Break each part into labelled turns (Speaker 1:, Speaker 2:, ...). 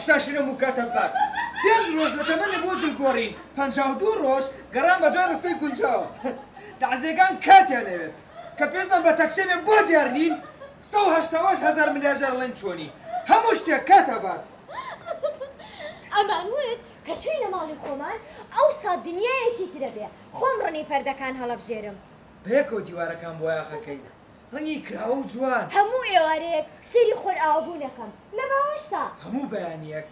Speaker 1: ڕیشتاشین هەموو کاتە ببات. پێنج ڕۆژ لە تەمەنێ بۆ جل گۆڕین، 52 ڕۆژ گەڕان بە دوای ڕستەی گونجاوە. تەعزێکان کاتیان ئەوێت. کە پێویستمان بە تەکسێ بێ بۆ دیار نین، 188 هەزار ملیار جار ئەڵێن چۆنی. هەموو شتێک کات ئەبات.
Speaker 2: ئەمان وت کە چووینە ماڵی خۆمان ئەوسا دنیایەکی ترە بێ خۆم ڕنی پەردەکان هەڵەبژێرم.
Speaker 1: بەیەکەوە دیوارەکان بۆیاخەکەین ڕەنگی کراوە و جوان.
Speaker 2: هەموو ئێوارەیەک سەیری خۆرئاوابوون ئەکەم لە باوەشتا.
Speaker 1: هەموو بەیانییەک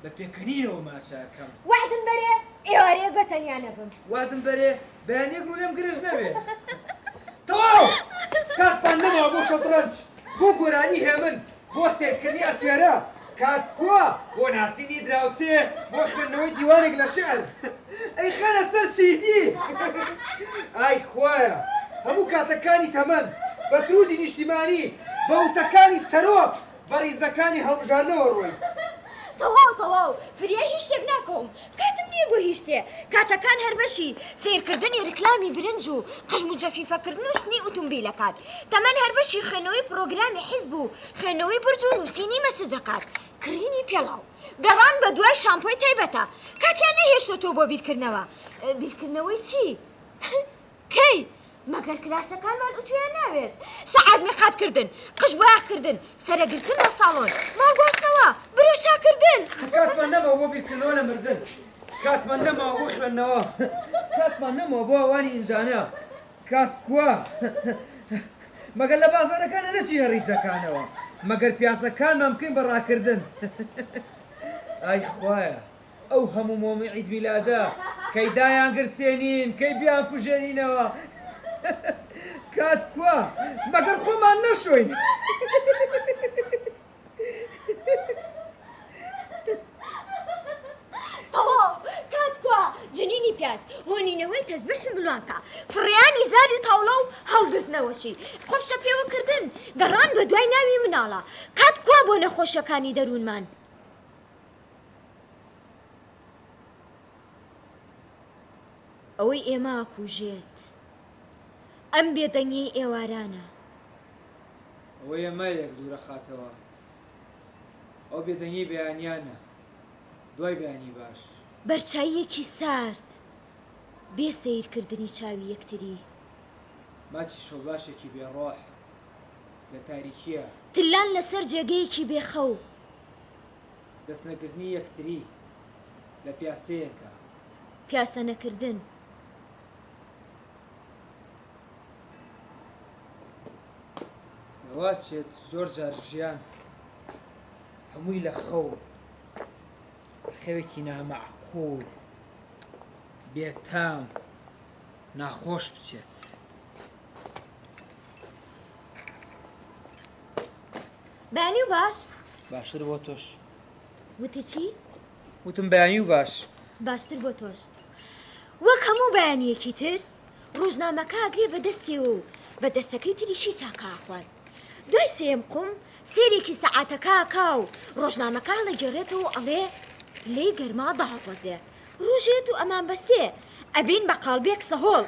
Speaker 1: بە پێکەنینەوە ماچ ئەکەم.
Speaker 2: وەعدم بەرێ ئێوارەیەک بە تەنیا نەبم.
Speaker 1: وەعدم بەرێ بەیانییەک ڕوو لێم گرژ نەبێ. تەواو! کاتمان نەماوە بۆ شەتڕەنج، بۆ گۆرانی هێمن، بۆ سەیرکردنی ئەستێرە. کات کوا بۆ ناسینی دراوسێ، بۆ خوێندنەوەی دیوانێک لە شیعر. ئەی خەنە سەر سیدی. ئای خوایە هەموو کاتەکانی تەمەن بە سروودی نیشتیمانی، بە وتەکانی سەرۆک، بە ڕیزەکانی هەڵبژاردنەوە ڕۆی.
Speaker 2: تەواو تەواو فریای هیچ شتێک ناکەوم کاتم نییە بۆ هیچ شتێ کاتەکان هەر بەشی سەیرکردنی ڕیکلامی برنج و قژم و جەفیفەکردن و شتنی ئوتومبیلەکات تەمەن هەر بەشی خوێندنەوەی پڕۆگرامی حیزب و خوێندنەوەی بورج و نووسینی مەسجەکات کڕینی پێڵاو گەڕان بە دوای شامپۆی تایبەتە کاتیان نەهێشتۆتەوە بۆ بیرکردنەوە بیرکردنەوەی چی؟ کەی؟ مەگەر کراسەکانمان ئوتویان ناوێت؟ سەعات میقات کردن، قژ بۆیاخ کردن، سەرەگرتن لە ساڵۆن، ماڵ گواستنەوە، برۆ چاکردن.
Speaker 1: کاتمان نەماوە بۆ بیرکردنەوە لە مردن، کاتمان نەماوە بۆ خوێندنەوە، کاتمان نەماوە بۆ ئەوانی ئینجانە، کات کوا؟ مەگەر لە بازاڕەکانا نەچینە ڕیزەکانەوە، مەگەر پیاسەکانمان بکەین بە ڕاکردن. ئای خوایە! ئەو هەموو مۆمی عید میلادە کەی دایانگرسێنین کەی بیانکوژێنینەوە کات کوا مەگەر خۆمان نەشۆین.
Speaker 2: تەواو کات کوا جنینی پیاز هۆنینەوەی تەزبیح و ملوانکە فڕێیانی زاری تاوڵە و هەڵگرتنەوەشی قۆپچە پێوەکردن گەڕان بە دوای ناوی مناڵە کات کوا بۆ نەخۆشیەکانی دەروونمان. ئەوەی ئێمە ئەکوژێت ئەم بێدەنگیەی ئێوارانە.
Speaker 1: ئەوەی ئێمە یەک دوورەخاتەوە ئەو بێدەنگیەی بەیانیانە دوای بەیانی باش.
Speaker 2: بەرچاییەکی سارد بێ سەیرکردنی چاوی یەکتری.
Speaker 1: ماچی شەوباشێکی بێ ڕۆح لە تاریکییا.
Speaker 2: تلان لەسەر جێگەیەکی بێ خەو.
Speaker 1: دەستنەگرتنی یەکتری لە پیاسەیەکا.
Speaker 2: پیاسە نەکردن.
Speaker 1: لەواچێت زۆر جار ژیان هەمووی لە خەو، خەوێکی نامەعقول، بێتام، ناخۆش بچێت.
Speaker 2: بەیانی و باش.
Speaker 1: باشتر بۆ تۆش.
Speaker 2: وتی چی؟
Speaker 1: وتم بەیانی و باش.
Speaker 2: باشتر بۆ تۆش. وەک هەموو بەیانییەکی تر ڕۆژنامەکە ئەگرێ بە دەستیەوە و بە دەستەکەی تریشی چاکە ئەخوات. دوای سێیەم قوم سەیرێکی سەعاتەکە ئەکا و ڕۆژنامەکە هەڵەگێڕێتەوە و ئەڵێ پلەی گەرما داڵبەزێ. ڕۆژێت و ئەمانبەستێ ئەبین بە قاڵبێک سەهۆڵ.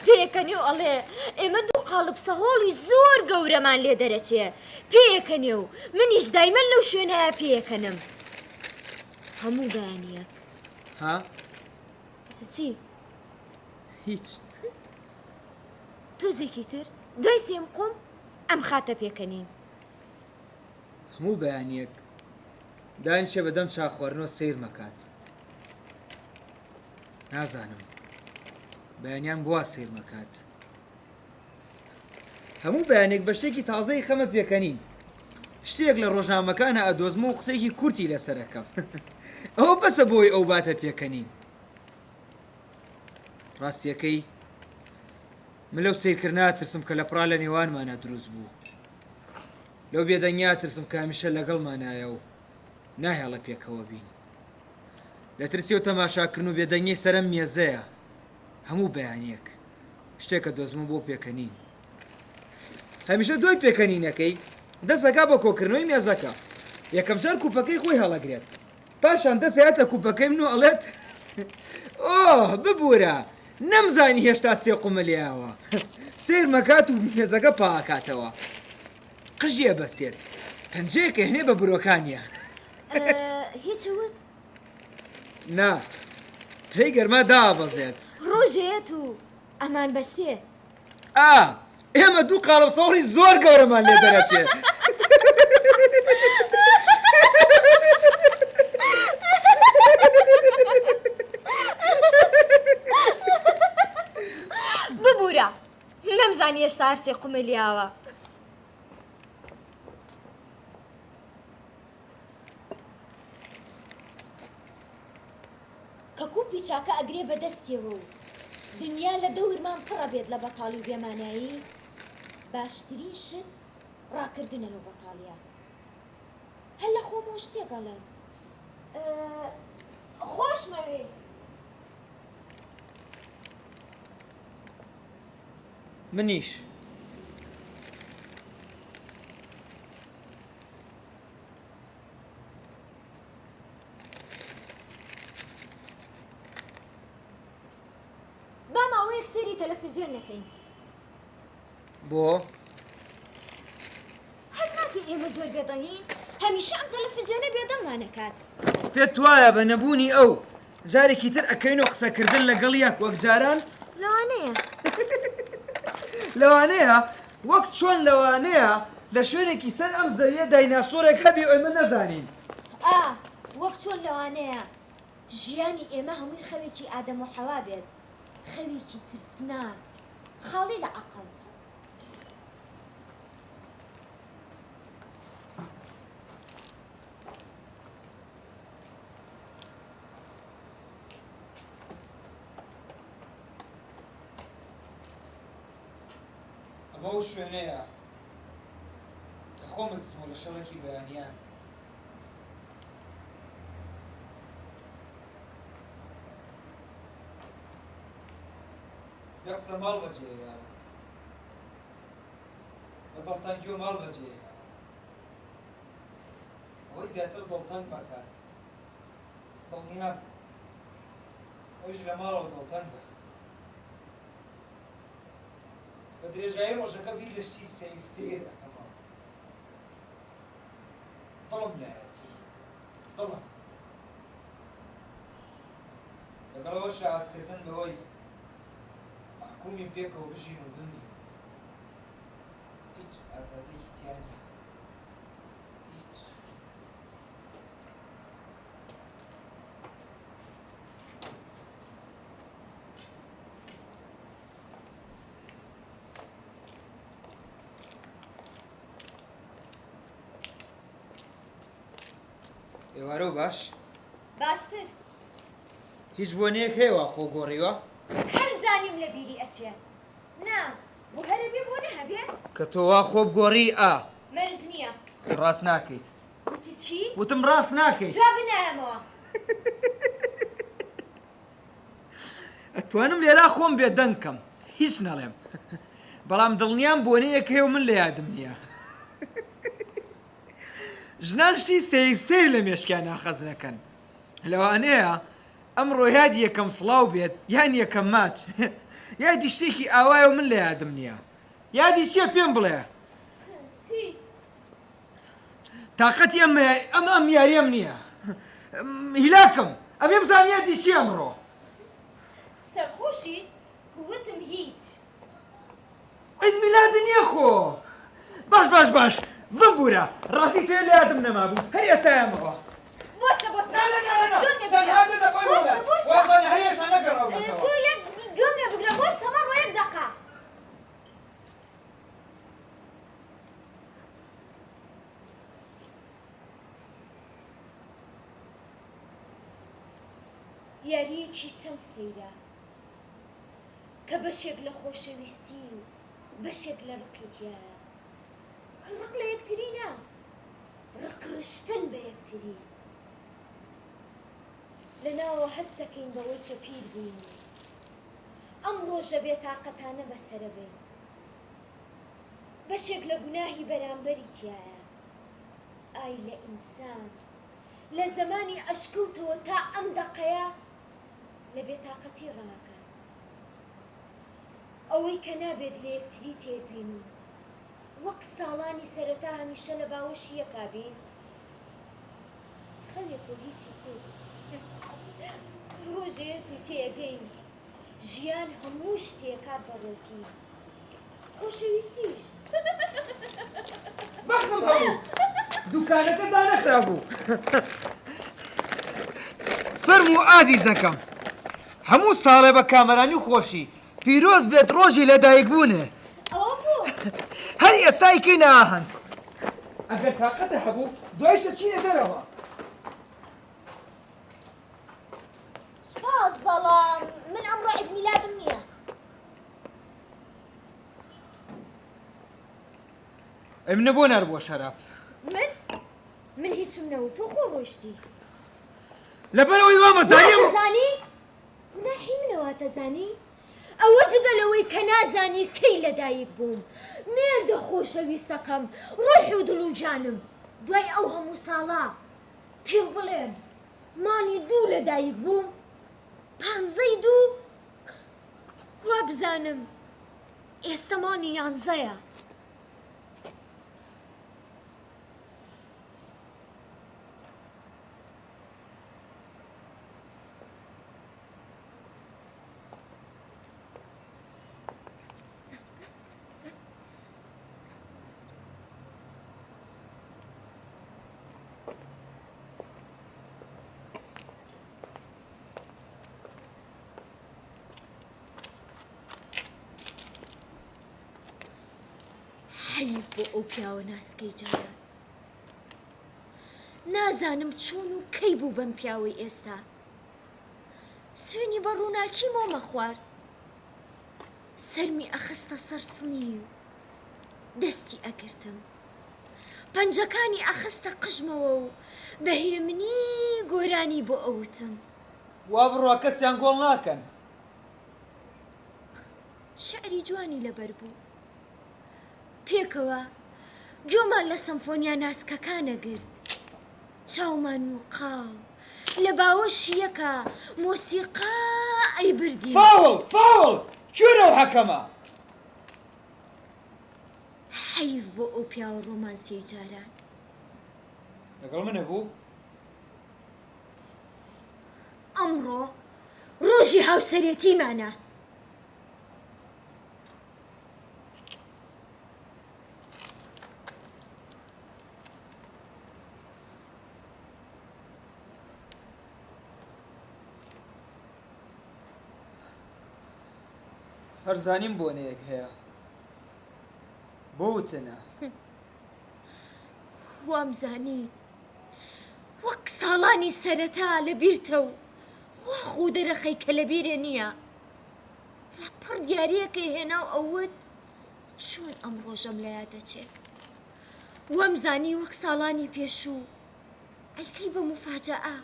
Speaker 2: پێکەنێ و ئەڵێ ئێمە دوو قاڵب سەهۆڵی زۆر گەورەمان لێ دەرەچێ. پێکەنێ و منیش دایمەن لەو شوێنایە پێکەنم. هەموو بەیانییەک.
Speaker 1: ها؟
Speaker 2: چی؟
Speaker 1: هیچ.
Speaker 2: تۆزێکی تر دوای سێم قوم ئەم خاتە پێکەنین.
Speaker 1: هەموو بەیانییەک دانیشە بەدەم چا خواردنەوە سەیرمەکات. نازانم بەیانیان بوا سەیرمەکات. هەموو بەیانێک بە شتێکی تازەی خەمە پێکەنین. شتێک لە ڕۆژنامەکانە ئەدۆزمە و قسەیەکی کورتی لەسەر ئەکەم. ئەوە بەسە بۆی ئەو باتە پێکەنین. ڕاستیەکەی من لەو سەیرکردنە ئەترسم کە لەپڕا لە نێوانمانا دروست بوو. لەو بێدەنگیە ئەترسم کە هەمیشە لەگەڵمانایە و ناهێڵێ پێکەوە بین. لە ترسی ئەو تەماشاکردن و بێدەنگیەی سەر ئەم مێزەیە هەموو بەیانیەک شتێکە دۆزمە بۆ پێکەنین. هەمیشە دوای پێکەنینەکەی دەست ئەکا بە کۆکردنەوەی مێزەکە. یەکەمجار کوپەکەی خۆی هەڵەگرێت. پاشان دەست ئەیاتە کوپەکەی من و ئەڵێت ئۆه ببورە نەمزانی هێشتا سێ قومە لێیاوە. سەیرمەکات و مێزەکە پاکاتەوە. قژی ئەبەستێت. پەنجەیەک ئەهێنێ بە برۆکانیا.
Speaker 2: هیچ وت؟
Speaker 1: نا، پلەی گەرما دابەزێت.
Speaker 2: ڕۆژێت و ئەمان بەستێ.
Speaker 1: ئا، ئێمە دوو قاڵب سەوڵی زۆر گەورەمان لێ دەرەچێ.
Speaker 2: ببوورە، نەمزانی هێشتا هەرسێ قوملیاوە. کە کوپی چاکە ئەگرێ بە دەستیەوە و دنیا لە دەورمان پڕ ئەبێت لە بەتاڵی و بێمانایی، باشترین شت ڕاکردنە لەو بەتاڵیە. هەر لە خۆمەوە شتێک ئەڵێم. خۆشمەوێی.
Speaker 1: منیش.
Speaker 2: با ماوەیەک سەیری تەلەفزیۆن نەکەین.
Speaker 1: بۆ؟
Speaker 2: هەست ناکەی ئێمە زۆر بێدەنگین؟ هەمیشە ئەم تەلەفزیۆنە بێدەنگمان ئەکات.
Speaker 1: پێت وایە بە نەبوونی ئەو جارێکی تر ئەکەینەوە قسەکردن لەگەڵ یەک وەک جاران؟
Speaker 2: لەوانەیە.
Speaker 1: لەوانەیە؟ وەک چۆن لەوانەیە لە شوێنێکی سەر ئەم زەویە دایناسۆرێک هەبێ و ئێمە نەزانین.
Speaker 2: ئا، وەک چۆن لەوانەیە ژیانی ئێمە هەمووی خەوێکی ئادەم و حەوا بێت، خەوێکی ترسناک، خاڵی لە عەقڵ.
Speaker 1: ئەمە ئەو شوێنەیە کە خۆمت دزمەوە لە شەڕێکی بەیانیان. بێ قسە ماڵ بەجێهێڵم. بە دڵتەنگیەوە ماڵ بەجێهێڵم. ئەوەی زیاتر دڵتەنگ مەکات. دڵنیام ئەویش لە ماڵەوە دڵتەنگە. بە درێژایی ڕۆژەکە بیر لە شتی سەیر سەیر ئەکەمەوە. دڵم لایەتی. دڵم. لەگەڵ ئەوەشا هەستکردن بەوەی مەحکوومین پێکەوە بژین و بمرین هیچ ئازادییەکی تیا نییە. هیچ. ئێوارە و باش.
Speaker 2: باشتر.
Speaker 1: هیچ بۆنەیەک هەیە وا خۆ گۆڕیوە؟
Speaker 2: هەر زانیم لە بیری ئەچێ. نا، بۆ هەر ئەبێ بۆنە هەبێ؟
Speaker 1: کە تۆ وا خۆ بگۆڕی ئا.
Speaker 2: مەرج نییە.
Speaker 1: ڕاست ناکەیت.
Speaker 2: وتت چی؟
Speaker 1: وتم ڕاست ناکەیت.
Speaker 2: جواب نایەمەوە.
Speaker 1: ئەتوانم لێرا خۆم بێدەنگ کەم هیچ نەڵێم بەڵام دڵنیام بۆنەیەک هەیە و من لە یادم نییە. ژنان شتی سەیر سەیر لە مێشکیانا خەزنەکەن. لەوانەیە ئەمڕۆ یادی یەکەم سڵاو بێت یان یەکەم ماچ. یادی شتێکی ئاوایە و من لە یادم نییە. یادی چییە پێم بڵێ؟
Speaker 2: چی؟
Speaker 1: تاقەتی ئەم ئەم ئەم یاریەم نییە. هیلاکم. ئەبێ بزانم یادی چییە ئەمڕۆ؟
Speaker 2: سەرخۆشی؟ وتم هیچ.
Speaker 1: عید میلاد نییە خۆ. باش باش باش بمبورە ڕاستی تێ لە یادم نەمابوو هەر ئێستا یامەوە.
Speaker 2: بۆسە بۆسە.
Speaker 1: نا نا نا نا
Speaker 2: گوێم لێ
Speaker 1: تەنها
Speaker 2: بگرە.
Speaker 1: دە دەقەی
Speaker 2: بۆسە
Speaker 1: ماوە.
Speaker 2: بۆسە.
Speaker 1: وازانە هەر هێشتا نەگەڕاومەتەوە.
Speaker 2: تۆ یەک گوێم لێ بگرە بۆسە مەڕۆ یەک دەقە. یارییەکی چەند سەیرە کە بەشێک لە خۆشەویستی و بەشێک لە ڕقی تیایە. ڕق لە یەکتری نا، ڕقڕشتن بە یەکتری. لە ناوە هەست دەکەین بەوەی کە پیر بووین و ئەم ڕۆژە بێتاقەتانە بەسەرەبەین. بەشێک لە گوناهی بەرامبەری تیایە. ئای لە ئینسان لە زەمانی ئەشکەوتەوە تا ئەم دەقەیە لە بێتاقەتی ڕاکات. ئەوەی کە نابێت لە یەکتری تێر بین و وەک ساڵانی سەرەتا هەمیشە لە باوەشی یەکا بین. خەوێکە و هیچی تر. ڕۆژێ یەت و تێئەگەین ژیان هەموو شتێ ئەکات بە ڕۆتین. خۆشەویستیش.
Speaker 1: بەختم هەبوو دوکانەکە دانەخرابوو. فەرموو ئازیزەکەم. هەموو ساڵێ بە کامەرانی و خۆشی. پیرۆز بێت ڕۆژی لەدایکبوونێ.
Speaker 2: ئەوە بۆ؟
Speaker 1: هەر ئێستا ئەیکەینە ئاهەنگ. ئەگەر تاقەتە هەبوو دوایش دەچینە دەرەوە.
Speaker 2: سوپاس بەڵام من ئەمڕۆ عید میلادم نییە.
Speaker 1: ئەی منە بۆ ناربووە شەراب؟
Speaker 2: من؟ من هیچم نەوت تۆ خۆ ڕۆیشتی.
Speaker 1: لەبەرئەوەی وامەزانی.
Speaker 2: واتەزانی؟ گوناحی منە واتەزانی؟ ئەوە جگە لەوەی کە نازانی کەی لەدایک بووم مێردە خۆشەویستەکەم ڕۆح و دڵ و گیانم دوای ئەو هەموو ساڵە پێو بڵێم مانگی دوو لەدایک بووم پانزەی دوو وابزانم ئێستە مانگی یانزەیە. حەیف بۆ ئەو پیاوە ناسکەی جاران. نازانم چۆن و کەی بوو بەم پیاوەی ئێستا. سوێنی بە ڕووناکی مۆمە خوارد. سەرمی ئەخستە سەر سنی و دەستی ئەگرتم. پەنجەکانی ئەخستە قژمەوە و بە هێمنی گۆرانی بۆ ئەوتم.
Speaker 1: وا بڕوا کەسیان گۆڵ ناکەن.
Speaker 2: شیعری جوانی لەبەر بوو. پێکەوە گوێمان لە سەمفۆنیا ناسکەکان ئەگرت. چاومان نووقاو لە باوەشی یەکا مۆسیقا ئەیبردین.
Speaker 1: فاوڵ! فاوڵ! کوێرە ئەو حەکەمە؟
Speaker 2: حەیف بۆ ئەو پیاوە ڕۆمانسیەی جاران.
Speaker 1: لەگەڵ منە بوو؟
Speaker 2: ئەمڕۆ ڕۆژی هاوسەرێتیمانە.
Speaker 1: هەر زانیم بۆنەیەک هەیە بۆ وتنە.
Speaker 2: وامزانی وەک ساڵانی سەرەتا لە بیرتە و وا خۆو دەرەخەی کە لە بیرێ نییە. لەپڕ دیارییەکەی هێنا و ئەوت چۆن ئەم ڕۆژەم لە یاد دەچێ. وامزانی وەک ساڵانی پێشوو ئەیکەی بە موفاجەئە.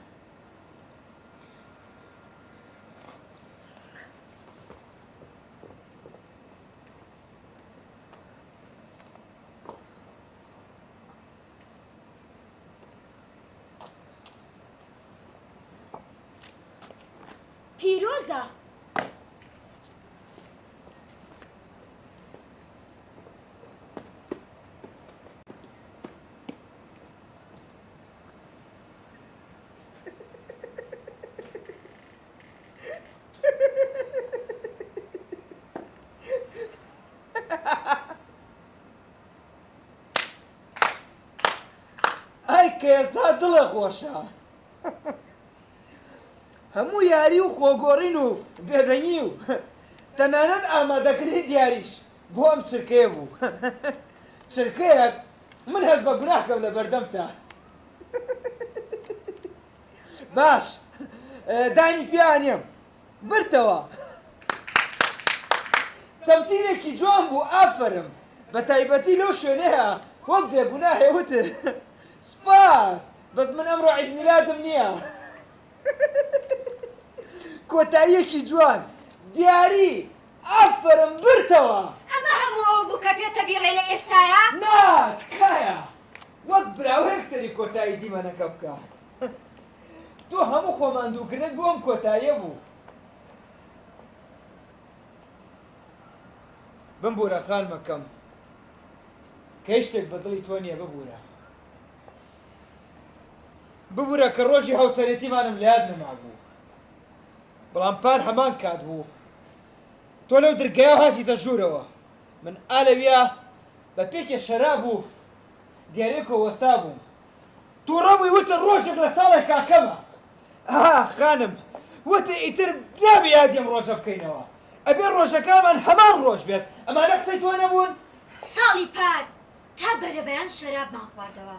Speaker 2: پیرۆزە.
Speaker 1: ئای کە ئێستا دڵێ خۆشە. هەموو یاری و خۆگۆڕین و بێدەنگی و تەنانەت ئامادەکردنی دیاریش بۆ ئەم چرکەیە بوو. چرکەیەک من هەست بە گوناه کەم لە بەردەمتا. باش دانی پیا ئەنێم. بردتەوە. تەمسیلێکی جوان بوو ئافەرم. بە تایبەتی لەو شوێنەیە وەک بێگوناهێ وتت سوپاس بەس من ئەمڕۆ عید میلادم نییە. کۆتاییەکی جوان. دیاری. ئافەرم برتەوە.
Speaker 2: ئەمە هەموو ئەوە بوو کە پێتە بیڵێ لە ئێستایا؟
Speaker 1: نا تکایە وەک براوەیەک سەیری کۆتایی دیمەنەکە بکە. تۆ هەموو خۆماندووکردنت بۆ ئەم کۆتاییە بوو. بمبورە خانمەکەم کە هیچ شتێک بە دڵی تۆ نییە ببورە. ببورە کە ڕۆژی هاوسەرێتیمانم لە یاد نەمابوو. بەڵام پار هەمان کات بوو. تۆ لەو درگایە هاتیتە ژوورەوە. من ئا لەویا بە پێکێ شەراب و دیارێکەوە وەستابووم. تووڕە بووی وتت ڕۆژێک لە ساڵێکا کەمە. ئا خانم وتت ئیتر نابێ یادی ئەم ڕۆژە بکەینەوە. ئەبێ ڕۆژەکانمان هەمان ڕۆژ بێت. ئەمانە قسەی تۆ نەبوون؟
Speaker 2: ساڵی پار تا بەرەبەیان شەرابمان خواردەوە.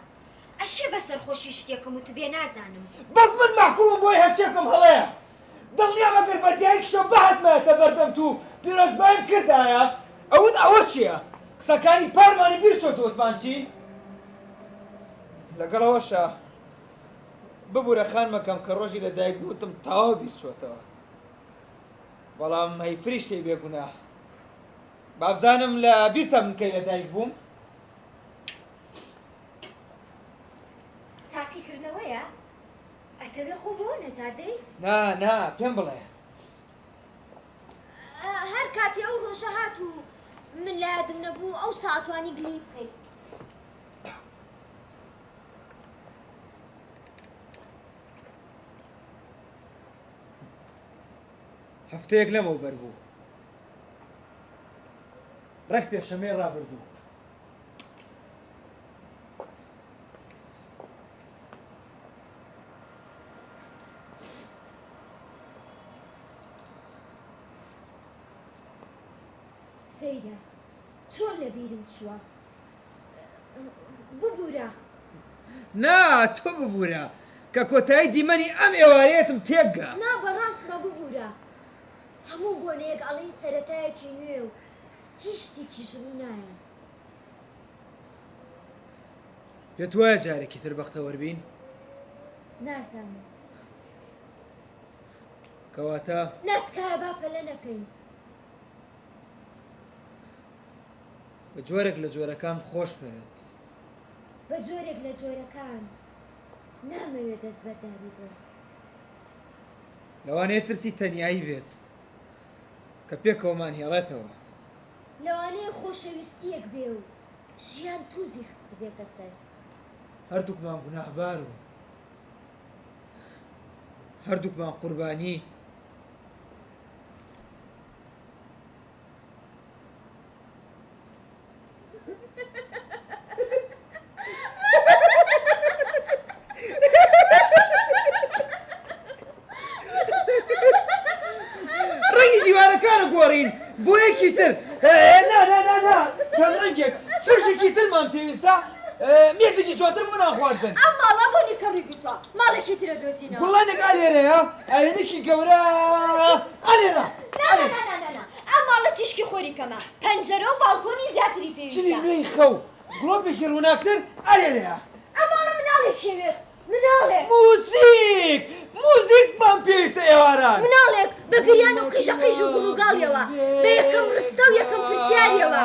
Speaker 2: ئەشێ بە سەرخۆشی شتێکم وتبێ نازانم.
Speaker 1: بەس من مەحکومم بۆی هەرچێ بکەم هەڵەیە. دڵنیام ئەگەر بە دیاریکشەوە بهاتمایەتە بەردەمت و پیرۆزباییم کردایە ئەوت ئەوە چیە؟ قسەکانی پارمانی بیر چۆتە وتمان چی؟ لەگەڵ ئەوەشا ببورە خانمەکەم کە ڕۆژی لە دایک بوونتم تەواو بیر چۆتەوە. بەڵام هەی فریشتەی بێ گوناه بابزانم لە بیرتە من کەی لە دایک بووم؟
Speaker 2: تاقیکردنەوەیە؟ ئەتەوێ خۆ بەوە نەجات دەی؟
Speaker 1: نا نا پێم بڵێ.
Speaker 2: هەر کاتێ ئەو ڕۆژە هات و من لە یادم نەبوو ئەوسا ئەتوانی گلەیی بکەی.
Speaker 1: هەفتەیەک لەمەوبەر بوو. ڕێک پێشەمەی ڕابردوو.
Speaker 2: سەیرە چۆن لە بیرم چووە ببورە.
Speaker 1: نا تۆ ببورە کە کۆتایی دیمەنی ئەم ئێوارەیەتم تێکگا.
Speaker 2: نا بەڕاستمە ببورە هەموو بۆنەیەک ئەڵێی سەرەتایەکی نوێ و هیچ شتێکیش ڕوو نایە.
Speaker 1: پێت وایە جارێکی تر بەختەوەر بین؟
Speaker 2: نازانم.
Speaker 1: کەواتە؟
Speaker 2: نا تکایە با پەلە نەکەین.
Speaker 1: بە جۆرێک لە جۆرەکان خۆشمەوێت.
Speaker 2: بە جۆرێک لە جۆرەکان نامەوێت دەستبەرداری بم.
Speaker 1: لەوانەیە ترسی تەنیایی بێت کە پێکەوەمان هێڵێتەوە.
Speaker 2: لەوانەیە خۆشەویستییەک بێ و ژیان توزی خستبێتە سەر.
Speaker 1: هەردووکمان گوناهبار و هەردووکمان قوربانی. ڕەنگی دیوارەکانە گۆڕین بۆ یەکی تر نا نا نا نا چەند ڕەنگێک فرشێکی ترمان پێویستە مێزێکی جوانتر بۆ نان خواردن.
Speaker 2: ئەم ماڵە بۆنی کەڕووی گرتووە ماڵێکی ترە دۆزینەوە.
Speaker 1: گوڵانێک ئا لێرەیە ئاوێنێکی گەورە ئا لێرە.
Speaker 2: نا نا نا نا نا ئەم ماڵە تیشکی خۆری کەمە پەنجەرە و باڵکۆنی زیاتری
Speaker 1: چلی پێویستە. نوێی خەو گڵۆپێکی ڕووناکتر ئا لێرەیە.
Speaker 2: ئەم ماڵە مناڵێکی ئەوێت مناڵێک.
Speaker 1: موزیک! موزیکمان پێویستە ئێواران.
Speaker 2: مناڵێک بە گریان و قیژە قیژ و گوڕوگاڵیەوە، بە یەکەم ڕستە و یەکەم پرسیاریەوە.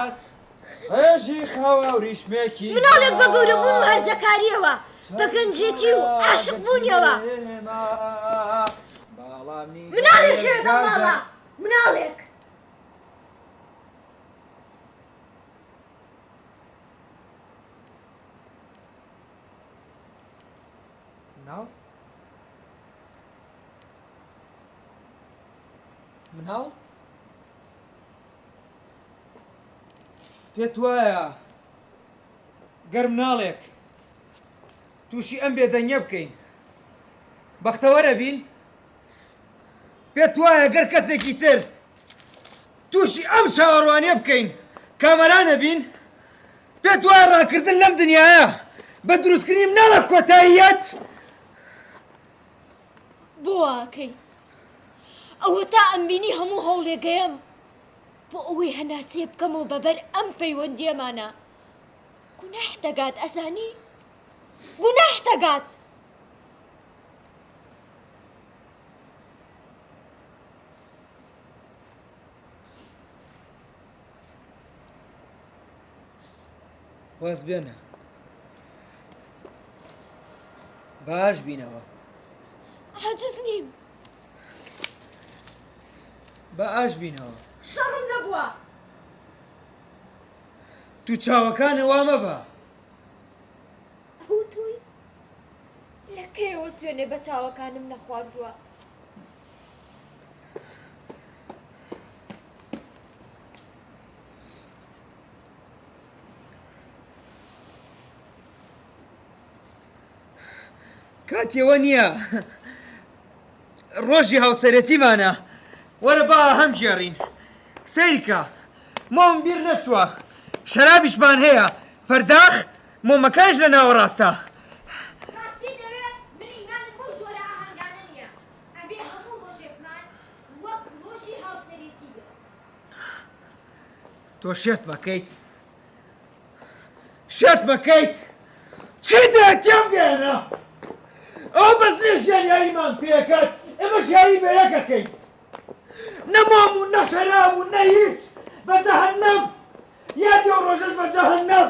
Speaker 1: ڕێژی خەوە و ریشمێکی
Speaker 2: مناڵێک بە گەورەبوون و هەرزەکاریەوە، بە گەنجێتی و عاشق بوونیەوە. مناڵێک ژێر بەم ماڵە، مناڵێک.
Speaker 1: مناڵ؟ مناڵ؟ پێت وایە گەر مناڵێک تووشی ئەم بێدەنگیە بکەین بەختەوەرە بین؟ پێت وایە گەر کەسێکی تر تووشی ئەم چاوەڕوانیە بکەین کامەرانە بین؟ پێت وایە ڕاکردن لەم دنیایە بە دروستکردنی مناڵێک کۆتاییەت؟
Speaker 2: بۆ وا ئەکەیت؟ ئەوەتا ئەمبینی هەموو هەوڵێک ئەیەم بۆ ئەوەی هەناسەیە بکەمەوە بەبەر ئەم پەیوەندیەمانا. گوناح دەگات ئەزانی؟ گوناح دەگات.
Speaker 1: واز بێنە باش بینەوە.
Speaker 2: عاجز نیم.
Speaker 1: با ئاش بینەوە.
Speaker 2: شەڕم نەبووە.
Speaker 1: تو چاوەکانە وا مەبە.
Speaker 2: ئەوە تۆی؟ لە کەیەوە سوێنێ بە چاوەکانم نەخواردووە.
Speaker 1: کاتی ئەوە نییە ڕۆژی هاوسەرێتیمانە وەرە با ئاهەنگ گێڕین سەیرکە مۆم بیر نەچووە شەرابیشمان هەیە پەرداخ مۆمەکانیش لە ناوەڕاستە.
Speaker 2: ڕاستی دەوێ من ئیمانم بەو جۆرە ئاهەنگانە نییە ئەبێ هەموو ڕۆژێکمان وەک ڕۆژی هاوسەرێتی بێ.
Speaker 1: تۆ شێت مەکەیت شێت مەکەیت چی دەوێت تێم بگەیەنە ئەوە بەس نیە ژیان یاریمان پێکات ئێمەش یاری بە یەک ئەکەین نە مۆم و نە شەراب و نە هیچ بە جەهەنەم یادی ئەو ڕۆژەش بە جەهەنەم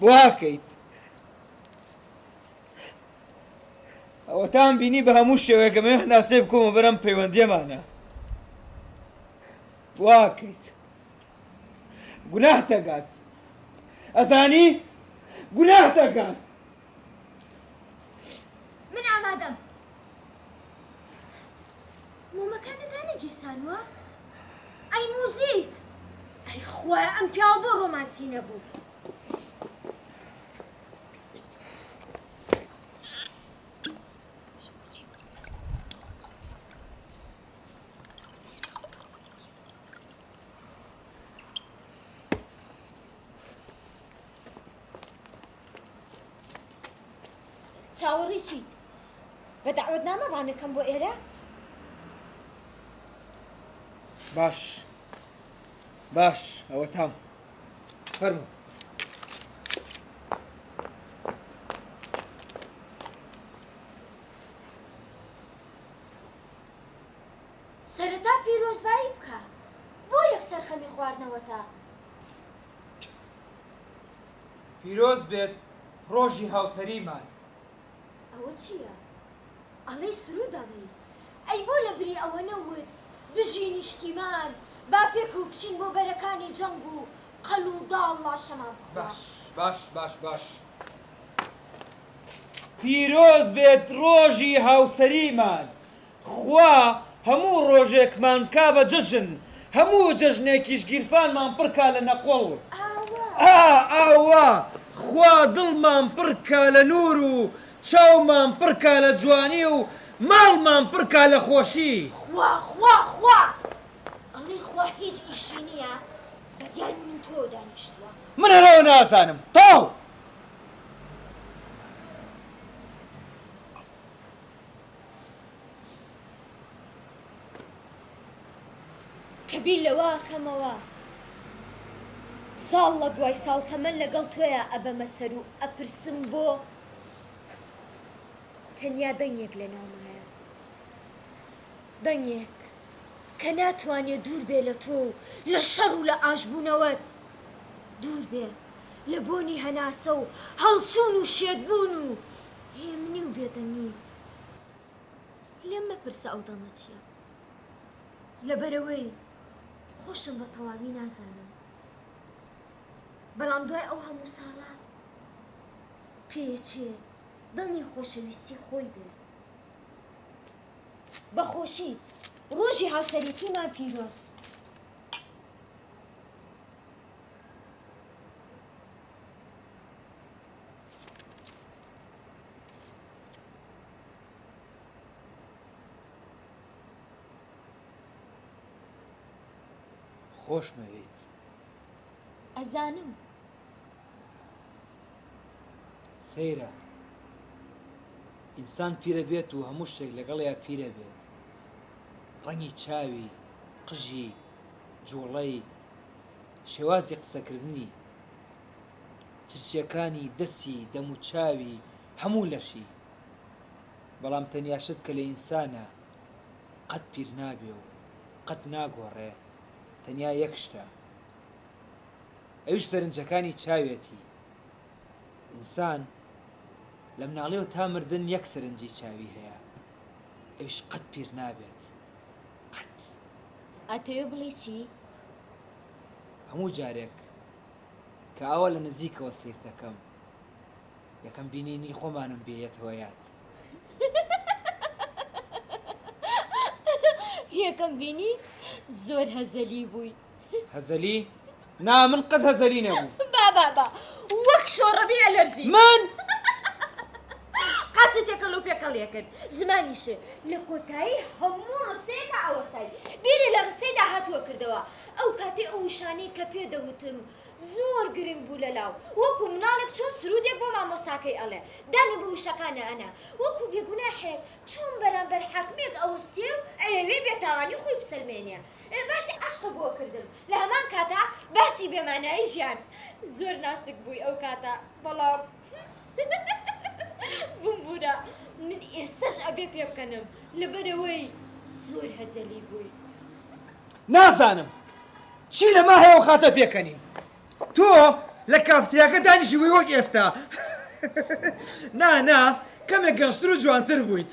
Speaker 1: بۆ ئەکەیت ئەوەتام بینی بە هەموو شێوەیەک ئەمەوێ هەناسەی بکەمە بەرەم پەیوەندیەمانە واکەیت گوناه دەگات ئەزانی گوناه دەگات
Speaker 2: من ئامادەم مۆمەکانت دانەگیرسانوە ئەی موزیک ئەی خوایە ئەم پیاوە بۆ ڕۆمانسی نەبوو چاوەڕێی چیت؟ بە دەعوەتنامە بانگەکەم بۆ ئێرە؟
Speaker 1: باش باش ئەوەتام فەرموو.
Speaker 2: سەرەتا پیرۆزبایی بکە بۆ یەکسەر خەمی خواردنەوەتە.
Speaker 1: پیرۆز بێت ڕۆژی هاوسەریمان.
Speaker 2: ئەوە چییە ئەڵێی سرود ئەڵێی ئەی بۆ لە بری ئەوە نەوت بژی نیشتیمان با پێکەوە بچین بۆ بەرەکانی جەنگ و قەل و داڵ لاشەمان بخوا.
Speaker 1: باش باش باش باش پیرۆز بێت ڕۆژی هاوسەریمان خوا هەموو ڕۆژێکمان بکا بە جەژن هەموو جەژنێکیش گیرفانمان پڕ کا لە نەقوڵ
Speaker 2: ئاوا.
Speaker 1: ئا ئاوا خوا دڵمان پڕ کا لە نوور و چاومان پڕ کا لە جوانی و ماڵمان پڕ کا لە خۆشی.
Speaker 2: خوا خوا خوا ئەڵێی خوا هیچ ئیشی نییە بە دیار من و تۆوە دانیشتووە.
Speaker 1: من هەر ئەوە نازانم تەواو.
Speaker 2: کە بیر لەوە ئەکەمەوە ساڵ لە دوای ساڵ تەمەن لەگەڵ تۆیا ئەبەمە سەر و ئەپرسم بۆ تەنیا دەنگێک لە ناومایە دەنگێک کە ناتوانێ دوور بێ لە تۆ و لە شەڕ و لە ئاشبوونەوەت دوور بێ لە بۆنی هەناسە و هەڵچوون و شێتبوون و هێمنی و بێدەنگیت. لێم مەپرسە ئەو دەنگە چییە. لەبەرئەوەی خۆشم بە تەواوی نازانم. بەڵام دوای ئەو هەموو ساڵە پێیەچێ دەنگی خۆشەویستی خۆی بێت. بە خۆشی ڕۆژی هاوسەرێتیمان پیرۆز.
Speaker 1: خۆشمەوێیت.
Speaker 2: ئەزانم.
Speaker 1: سەیرە ئینسان پیرە بێت و هەموو شتێک لەگەڵیا پیرە بێت ڕەنگی چاوی قژی جوڵەی شێوازی قسەکردنی چرچیەکانی دەستی دەموچاوی هەموو لەشی بەڵام تەنیا شت کە لە ئینسانا قەت پیر نابێ و قەت ناگۆڕێ تەنیا یەک شتە ئەویش سەرنجەکانی چاویەتی ئینسان لە مناڵیەوە تا مردن یەک سەرنجی چاوی هەیە ئەویش قەت پیر نابێت قەت.
Speaker 2: ئەتەوێ بڵێی چی؟
Speaker 1: هەموو جارێک کە ئاوا لە نزیکەوە سەیرتەکەم. یەکەم بینینی خۆمانم بێیەتەوە یاد.
Speaker 2: یەکەم بینی زۆر هەزەلی بووی.
Speaker 1: هەزەلی؟ نا من قەت هەزەلی نەبووم.
Speaker 2: با با با وەک شۆڕەبی ئەلەرزی.
Speaker 1: من؟
Speaker 2: قاچت تێکەڵ و پێکەڵ ئەکرد، زمانیشت لە کۆتایی هەموو ڕستەیەکا ئەوەستای، بیری لە ڕستەی داهاتوو ئەکردەوە، ئەو کاتەی ئەو وشانەی کە پێ دەوتم زۆر گرنگ بوو لەلاو، وەکو مناڵێک چۆن سرودێک بۆ مامۆستاکەی ئەڵێ، دانی بە وشەکانا ئەنا، وەکو بێگوناحێک چۆن بەرامبەر حاکمێک ئەوەستێ و ئەیەوێ بێتاوانی خۆی بسەلمێنێ. باسی عەشقت بۆ کردم لە هەمان کاتا باسی بێمانایی ژیان. زۆر ناسک بووی ئەو کاتە بەڵام بمبورە من ئێستەش ئەبێ پێبکەنم لەبەرئەوەی زۆر هەزەلی بووی.
Speaker 1: نازانم چی لەما هەیە و خاتە پێکەنین تۆ لە کافتریاکە دانیشی بووی وەک ئێستا نا نا کەمێک گەنجتر و جوانتر بوویت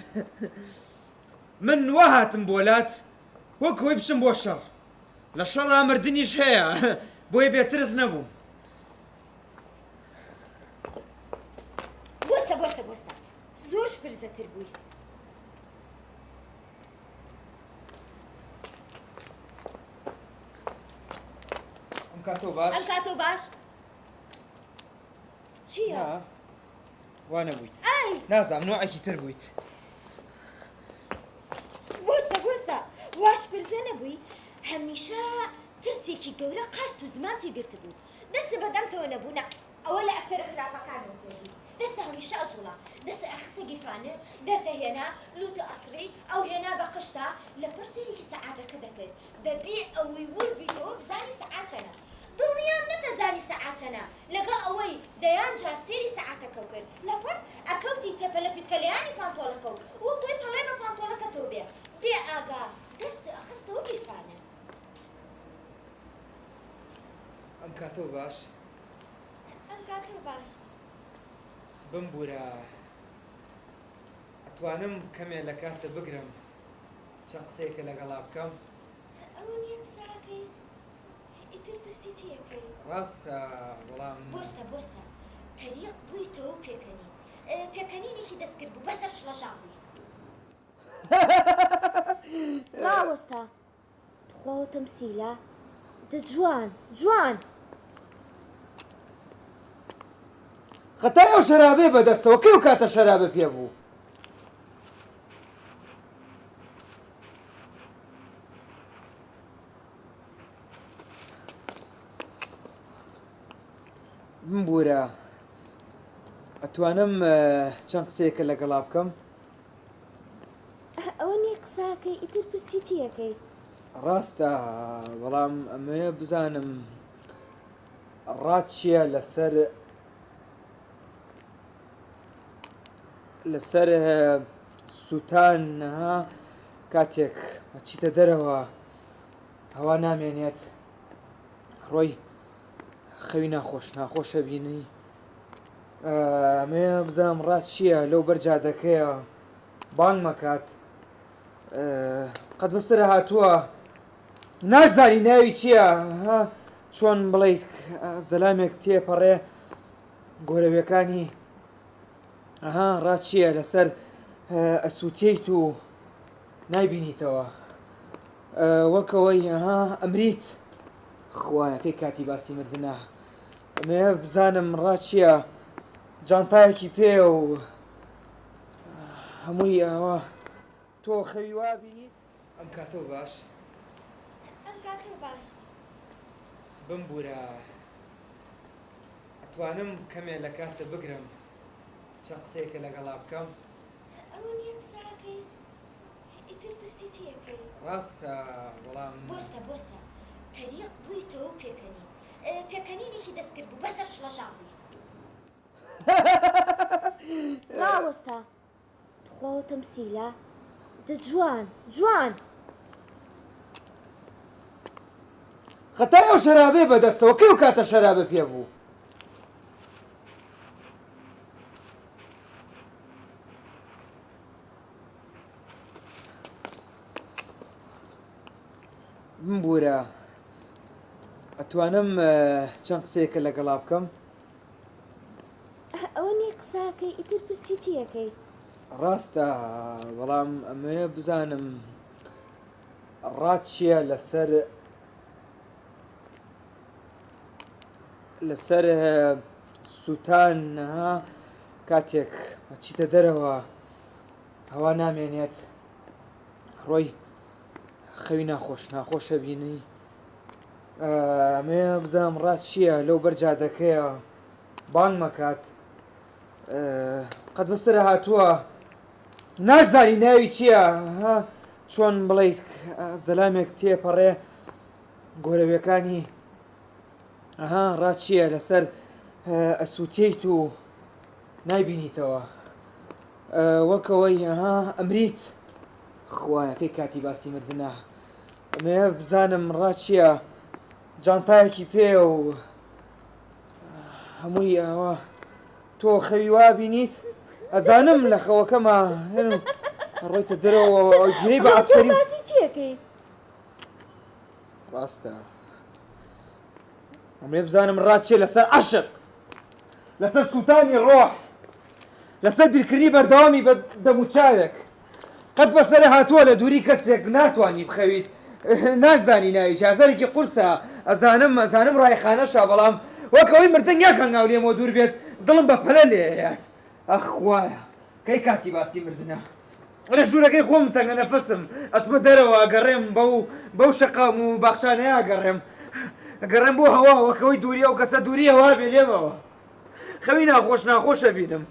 Speaker 1: من وا هاتم بۆ لات وەک ئەوەی بچم بۆ شەڕ لە شەڕا مردنیش هەیە بۆیە بێترس نەبووم.
Speaker 2: بۆستە بۆستە بۆستە زۆر شپرزەتر بووی.
Speaker 1: ئەم کاتۆ باش
Speaker 2: ئەم کاتۆ باش چییە؟
Speaker 1: وا نەبوویت نازانم نوعێکی تر بوویت.
Speaker 2: بۆستە بۆستە وا شپرزە نەبووی هەمیشە ترسێکی گەورە قاچت و زمانتی گرتبوو دەست بە دەمتەوە نەبوو نا ئەوە لە ئەکتەرە خراپەکانەوە فێربووی دەست هەمیشە ئەجوڵا دەست ئەخستە گیرفانت دەرتەهێنا لوتە ئەسڕی ئەو هێنا بە قژتا لەپڕ سەیرێکی سەعاتەکە دەکرد بەبێ ئەوەی ورد بیتەوە بزانی سەعات چەنە دڵنیام نەتەزانی سەعات چەنە لەگەڵ ئەوەی دەیان جار سەیری سەعاتەکەو کرد لەپڕ ئەکەوتی تەپەلە پیتکەلەیانی پانتۆڵەکەو وەک ئەوەی پەڵەی بە پانتۆڵەکەتەوە بێ بێ ئاگا دەست ئەخستەوە گیرفانت.
Speaker 1: ئەم کاتەو باش.
Speaker 2: ئەم کاتەو باش.
Speaker 1: بمبورە ئەتوانم کەمێ لە کاتت بگرم چەند قسەیەکە لەگەڵا بکەم؟
Speaker 2: ئەوە نیە قسە ئەکەی ئیتر پرسی چی ئەکەی؟
Speaker 1: ڕاستە بەڵام.
Speaker 2: بۆستە بۆستە تەریق بوویتەوە و پێکەنین پێکەنینێکی دەستکرد بوو بەسەر شڵەژان بووی. ڕاوەستا تخوا ئەوە تەمسیلە؟ دە جوان جوان.
Speaker 1: خەتای ئەو شەرابەی بەدەستەوە کەی ئەو کاتە شەرابە پێ بوو؟ بمبورە ئەتوانم چەند قسەیەکە لەگەڵا بکەم؟
Speaker 2: ئەوە نیە قسە ئەکەی ئیتر پرسی چی ئەکەی؟
Speaker 1: ڕاستە بەڵام ئەمەوێ بزانم ڕات چییە لەسەر لەسەر سووتان ها کاتێک ئەچیتە دەرەوە هەوا نامێنێت ڕۆی خەوی ناخۆش ناخۆشە بینی ئەمەوێ بزانم ڕات چییە لەو بەر جادەکەیە بانگ مەکات قەت بەسەر هاتووە ناشزانی ناوی چییە چۆن بڵیت زەلامێک تێپەڕێ گۆرەویەکانی ئەها ڕات چییە لەسەر ئەسووتیت و نایبینیتەوە وەکەوەی ئەها ئەمریت خوایەکەی کاتی باسی مردنە ئەمەیە بزانم ڕات چییە جانتایەکی پێیە و هەمووی ئاوا تۆ خەوی وا بینیت؟ ئەم کاتەو باش.
Speaker 2: ئەم کاتەو باش.
Speaker 1: بمبورە ئەتوانم کەمێ لە کاتت بگرم چەند قسەیەکە لەگەڵا بکەم؟
Speaker 2: ئەوە نیە قسە ئەکەی ئیتر پرسی چی ئەکەی؟
Speaker 1: ڕاستە بەڵام.
Speaker 2: بۆستە بۆستە تەریق بوویتەوە و پێکەنین پێکەنینێکی دەستکرد بوو بەسەر شڵەژان بووی. ڕاوەستا تخوا ئەوە تەمسیلە؟ دە جوان جوان.
Speaker 1: خەتای ئەو شەرابەی بەدەستەوە کەی ئەو کاتە شەرابە پێ بوو؟ بمبورە ئەتوانم چەند قسەیەکە لەگەڵا بکەم؟
Speaker 2: ئەوە نیە. قسە ئەکەی ئیتر پرسی چی ئەکەی؟
Speaker 1: ڕاستە بەڵام ئەمەوێ بزانم ڕات چییە لەسەر لەسەر سووتان ها کاتێک ئەچیتە دەرەوە هەوا نامێنێت ڕۆی خەوی ناخۆش ناخۆشە بینی ئەمەوێ بزانم ڕات چییە لەو بەر جادەکەیە بانگ مەکات قەت بەسەر هاتووە ناشزانی ناوی چییە چۆن بڵیت زەلامێک تێپەڕێ گۆرەویەکانی ئەها ڕا چییە لەسەر ئەسووتیت و نایبینیتەوە وەکەوەی ئەها ئەمریت خوایەکەی کاتی باسی مردە ئەمەیە بزانم ڕا چییە جانتایەکی پێ و هەمووی ئەوە تۆ خەوی وا بینیت ئەزانم لە خەوەکەما ڕۆیتە دەرەوە گیرەی بە عەسکەری
Speaker 2: باسی چیەکەی
Speaker 1: ڕاستە ئەمێ بزانم ڕاچێ لەسەر عەشق لەسەر سووتانی ڕۆح لەسەر بیرکردنی بەردەوامی بە دەموچاوێک قەت بەسەر هاتووە لە دووری کەسێک ناتوانی بخەویت ناشزانی ناوی چی ئازارێکی قورسە ئەزانم ئەزانم ڕایخانەشە بەڵام وەک ئەوەی مردن یەک هەنگاو لێمەوە دوور بێت دڵم بە پەلە لێیات ئەخ خوایە کەی کاتی باسی مردنە لە ژوورەکەی خۆم تەنگە نەفەسم ئەچمە دەرەوە ئەگەڕێم بەو بەو شەقام و باخچانەیە ئەگەڕێم ئەگەڕێم بۆ هەوا وەک ئەوەی دووری ئەو کەسە دووری هەوا بێ لێمەوە خەوی ناخۆش ناخۆش ئەبینم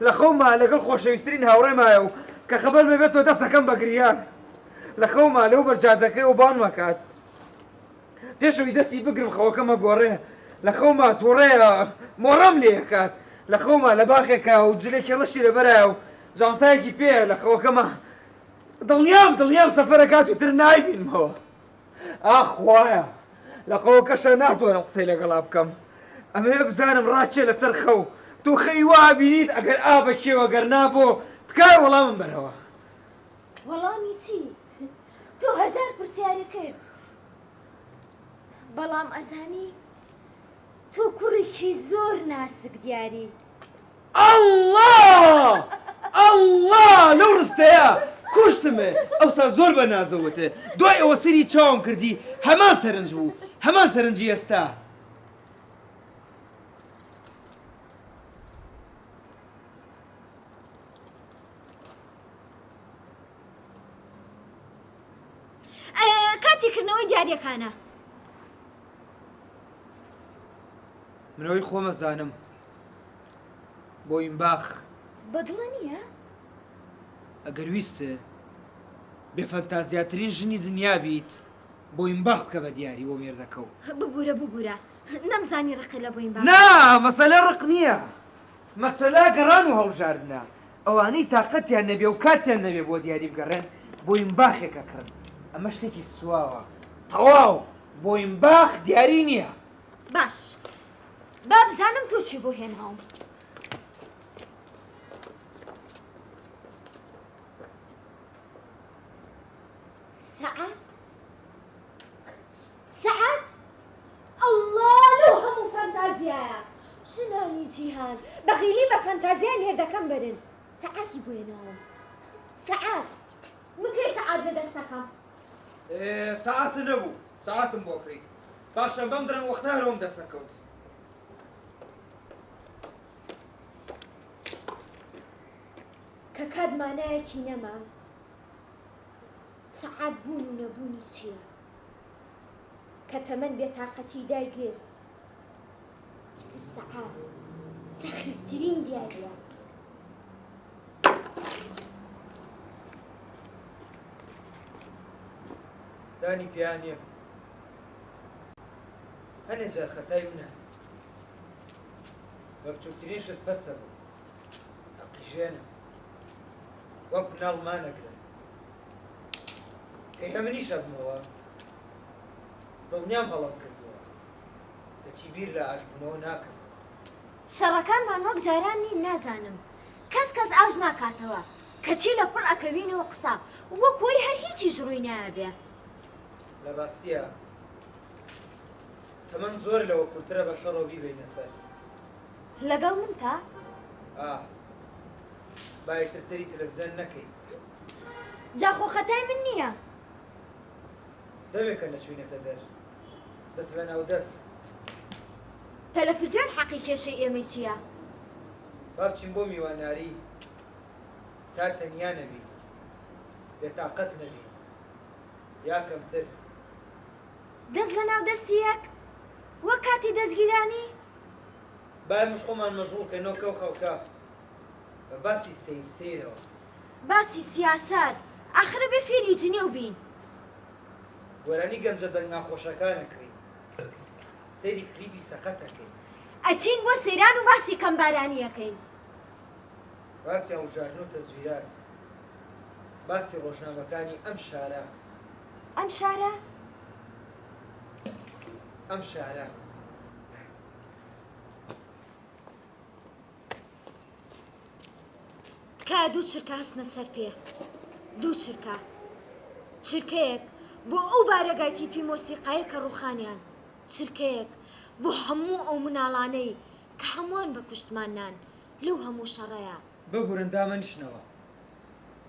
Speaker 1: لە خەوما لەگەڵ خۆشەویسترین هاوڕێمایە و کە خەبەر ببێتەوە دەستەکەم بە گریان لە خەوما لەو بەر جادەکەی و بانگمەکات پێشەوەی دەستی بگرم خەوەکەم ئەگۆڕێ لە خەوما توڕەیە مۆڕەم لێ ئەکات لە خەوما لە باخێکا و جلێکی ڕەشی لەبەرایە و جانتایەکی پێیە لە خەوەکەما دڵنیام دڵنیام سەفەرەکات و تر نایبینمەوە ئاخ خوایە لە خەوەکەشا ناتوانم قسەی لەگەڵا بکەم ئەمەوێ بزانم ڕاچێ لەسەر خەو تۆ خەوی وا ئەبینیت ئەگەر ئا بە کێوە گەر نا بۆ تکایە وەڵامم بەرەوە.
Speaker 2: وەڵامی چی؟ تۆ هەزار پرسیارت کرد بەڵام ئەزانی تۆ کوڕێکی زۆر ناسک دیاری.
Speaker 1: ئەڵڵا ئەڵڵا لەو ڕستەیە کوشتمێ ئەوسا زۆر بە نازەوە وتێ دوای ئەوە سەیری چاوم کردی هەمان سەرنج بوو هەمان سەرنجی ئێستا.
Speaker 2: کاتی کردنەوەی دیاریەکانە.
Speaker 1: من ئەوەی خۆم ئەزانم بۆینباخ.
Speaker 2: بەدڵە نییە؟
Speaker 1: ئەگەر ویستت بێ فەنتازیاترین ژنی دنیا بیت، بۆینباخ بکە بە دیاری بۆ مێردەکەو.
Speaker 2: ببورە ببورە نەمزانی ڕقت لە بۆینباخە.
Speaker 1: نا مەسەلە ڕق نییە مەسەلە گەڕان و هەڵبژاردنە ئەوانەی تاقەتیان نەبێ و کاتیان نەبێ بۆ دیاری بگەڕێن بۆینباخێک ئەکڕن ئەمە شتێکی سواوە تەواو بۆینباخ دیاری نییە.
Speaker 2: باش با بزانم تۆ چی بۆ هێناوم. سەعات سەعات ئەڵڵا لەو هەموو فەنتازیایە ژنانی جیهان بەغیلی بە فەنتازیای مێردەکەم بەرن سەعاتی بۆ هێناوم سەعات من کەی سەعات لە دەستەکەم
Speaker 1: سەعات نەبوو سەعاتم بۆ کڕی باشە بەم درەنگ وەختە هەرۆم دەسەکەوت.
Speaker 2: کە کات مانایەکی نەما سەعات بوون و نەبوونی چییە؟ کە تەمەن بێتاقەتی دایگرت ئیتر سەعات سەخیفترین دیارییە.
Speaker 1: دانی پیا نێم هەنێ جار خەتای منە بە بچووکترین شت پەستە بوو ئەقیژێنم وەک مناڵ مانەگرم کەی هەمنیش ئەبمەوە دڵنیام هەڵەم کردووە کەچی بیر لە ئاشبوونەوە ناکەمەوە.
Speaker 2: شەڕەکانمان وەک جاران نین نازانم کەس کەس ئاش ناکاتەوە کەچی لە پڕ ئەکەوینەوە قسە وەک وەی هەر هیچیش ڕووی نایابێ.
Speaker 1: لە ڕاستیا تەمەن زۆر لەوە کورترە بە شەڕەوە بیبەینە سەر.
Speaker 2: لەگەڵ منتا؟
Speaker 1: ئا با یەکتر سەیری تەلەفزیۆن نەکەین.
Speaker 2: جا خۆ خەتای من نییە.
Speaker 1: دەمێکە نەچووینەتە دەر. دەست لە ناو دەست.
Speaker 2: تەلەفزیۆن حەقی کێشەی ئێمەی چییە؟
Speaker 1: با بچین بۆ میواناری تا تەنیا نەبین، بێتاقەت نەبین یا کەمتر.
Speaker 2: دەست لە ناو دەستی یەک؟ وەک کاتی دەستگیرانی؟
Speaker 1: با ئێمەش خۆمان مەشغوڵ کەین نۆکە و خەڵکە بە باسی سەیر سەیرەوە.
Speaker 2: باسی سیاسەت، ئاخر ئەبێ فێری جنێو بین.
Speaker 1: گۆرانی گەنجە دەنگ ناخۆشەکان ئەکڕین. سەیری کلیپی سەقەت ئەکەین.
Speaker 2: ئەچین بۆ سەیران و باسی کەمبارانی ئەکەین.
Speaker 1: باسی هەڵبژاردن و تەزویرات. باسی ڕۆژنامەکانی ئەم شارە.
Speaker 2: ئەم شارە؟
Speaker 1: ئەم شارە.
Speaker 2: تکایە دوو چرکە هەستنە سەر پێ. دوو چرکە. چرکەیەک بۆ ئەو بارەگای تیپی مۆسیقایە کە ڕووخانیان. چرکەیەک بۆ هەموو ئەو مناڵانەی کە هەمووان بە کوشتمان نان لەو هەموو شەڕەیا.
Speaker 1: ببورن دامەنیشنەوە.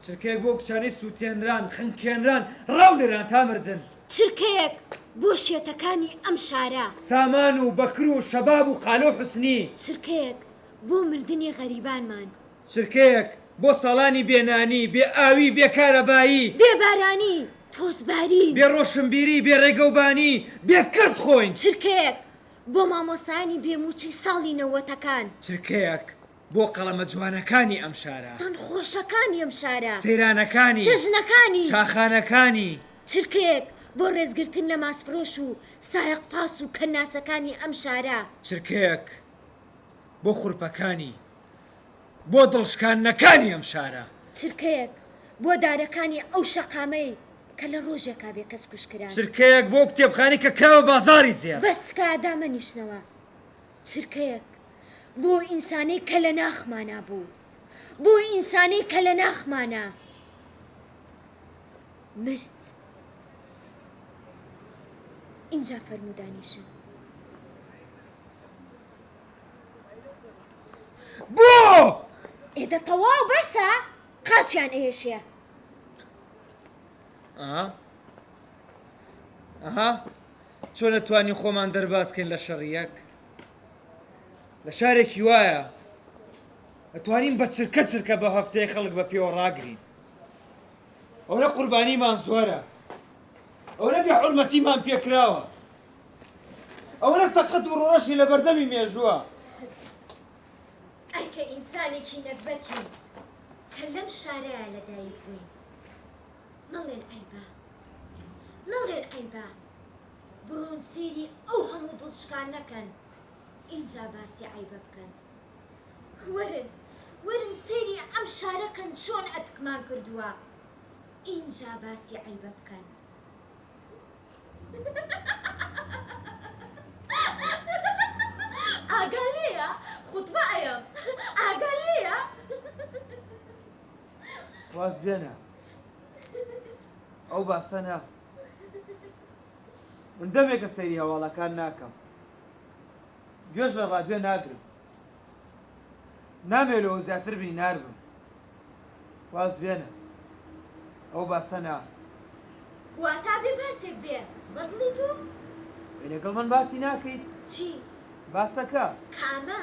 Speaker 1: چرکەیەک بۆ ئەو کچانەی سووتێنران، خنکێنران، ڕاو نران تا مردن.
Speaker 2: چرکەیەک بۆ شێتەکانی ئەم شارە.
Speaker 1: سامان و بەکر و شەباب و قالە و حوسنی.
Speaker 2: چرکەیەک بۆ مردنی غەریبانمان.
Speaker 1: چرکەیەک بۆ ساڵانی بێ نانی، بێ ئاوی، بێ کارەبایی.
Speaker 2: بێ بارانی، تۆزبارین.
Speaker 1: بێ ڕۆشنبیری، بێ ڕێگەوبانی، بێ کەس خۆین.
Speaker 2: چرکەیەک بۆ مامۆستایانی بێ مووچەی ساڵی نەوەتەکان.
Speaker 1: چرکەیەک بۆ قەڵەمە جوانەکانی ئەم شارە.
Speaker 2: دەنگخۆشەکانی ئەم شارە.
Speaker 1: سەیرانەکانی.
Speaker 2: جەژنەکانی.
Speaker 1: چاخانەکانی.
Speaker 2: چرکەیەک بۆ ڕێزگرتن لە ماسفرۆش و سایەق پاس و کەناسەکانی ئەم شارە.
Speaker 1: چرکەیەک بۆ خورپەکانی. بۆ دڵشکاندنەکانی ئەم شارە.
Speaker 2: چرکەیەک بۆ دارەکانی ئەو شەقامەی کە لە ڕۆژێکا بێ کەس کوژکران.
Speaker 1: چرکەیەک بۆ ئەو کتێبخانەی کە کرا بە بازاڕی زێڕ.
Speaker 2: بەس تکایە دامەنیشنەوە. چرکەیەک بۆ ئینسانەی کە لە ناخمانا بوو. بۆ ئینسانەی کە لە ناخمانا مرد. ئینجا فەرموو دانیشن.
Speaker 1: بۆ؟
Speaker 2: ئێ دە تەواو بەسە قاچیان ئەیەشێ.
Speaker 1: ئەها ئەها چۆن ئەتوانین خۆمان دەرباز کەین لە شەڕی یەک لە شارێکی وایە ئەتوانین بە چرکە چرکە بە هەفتەیە خەڵک بە پێوە ڕاگرین ئەوەنە قوربانیمان زۆرە ئەوەنە بێ حورمەتیمان پێکراوە ئەوەنە سەقەت و ڕۆڕەشی لە بەردەمی مێژووە.
Speaker 2: ئەی کە ئینسانێکی نەگبەتین کە لەم شارەیا لە دایک بووین نەڵێن عەیبە نەڵێن عەیبە بڕۆن سەیری ئەو هەموو دڵشکان نەکەن ئینجا باسی عەیبە بکەن وەرن وەرن سەیری ئەم شارە کەن چۆن ئەتکمان کردووە ئینجا باسی عەیبە بکەن. ئاگا لێیە خوتبە ئەیەم ئاگا لێیە.
Speaker 1: واز بێنە ئەو باسە نا من دەمێکە سەیری هەواڵەکان ناکەم گوێش لە ڕادیۆ ناگرم نامەوێ لەوە زیاتر بینار بم واز بێنە ئەو باسە نا.
Speaker 2: واتا بێ باسێک بێ بە دڵی تۆ؟
Speaker 1: ئەی لەگەڵ من باسی ناکەیت؟
Speaker 2: چی؟
Speaker 1: باسەکە.
Speaker 2: کامە؟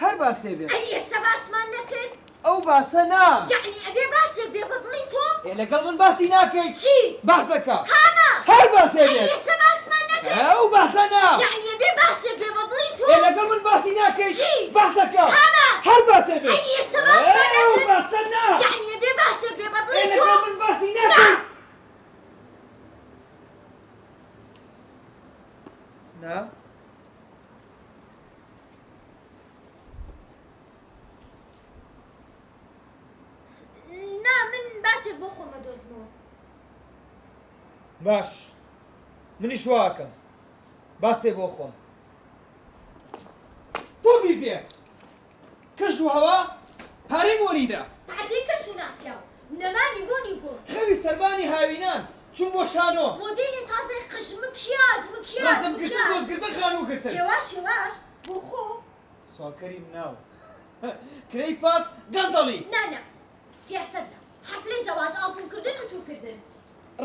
Speaker 1: هەر باسێ بێت.
Speaker 2: ئەی ئێستا باسمان نەکرد؟
Speaker 1: ئەو باسە نا.
Speaker 2: یەعنی ئەبێ باسێک بێ بە دڵی تۆ؟
Speaker 1: ئێ لەگەڵ من باسی ناکەیت؟
Speaker 2: چی؟
Speaker 1: باسەکە.
Speaker 2: کامە؟
Speaker 1: هەر باسێ
Speaker 2: ئەی
Speaker 1: بێت.
Speaker 2: ئێستا باسمان نەکرد؟
Speaker 1: ئەو باسە نا.
Speaker 2: یەعنی ئەبێ باسێک بێ بە دڵی تۆ؟
Speaker 1: ئێ لەگەڵ من باسی ناکەیت؟
Speaker 2: چی؟
Speaker 1: باسەکە.
Speaker 2: کامە؟
Speaker 1: هەر باسێ بێت.
Speaker 2: ئەی ئێستا باسمان
Speaker 1: ئەو
Speaker 2: نەکرد؟
Speaker 1: باسە نا.
Speaker 2: یەعنی ئەبێ باسێک بێ بە
Speaker 1: ئێ
Speaker 2: دڵی تۆ؟
Speaker 1: لەگەڵ من باسی
Speaker 2: نا.
Speaker 1: ناکەیت؟ نا.
Speaker 2: نا من باسێک بۆ خۆم ئەدۆزمەوە.
Speaker 1: باش منیش وا ئەکەم باسێ بۆ خۆم. تۆپی پێ، کەش و هەوا، پارەی مۆلیدە.
Speaker 2: تازەی کەش و ناسیاو، نەمانی بۆنی گوڵ.
Speaker 1: خەوی سەربانی هاوینان، چوون بۆ شانۆ.
Speaker 2: مۆدێلی تازەی قژ، مکیاج، مکیاج،
Speaker 1: ڕەسم گرتن،
Speaker 2: مکیاج.
Speaker 1: دۆست گرتن، خانوو گرتن.
Speaker 2: هێواش هێواش بۆ خۆ.
Speaker 1: سواڵکەری مناڵ. کرێی پاس، گەندەڵی.
Speaker 2: نا نا سیاسەت نا. حەفلەی زەواج، ئاڵتون کردن، ئوتو کردن.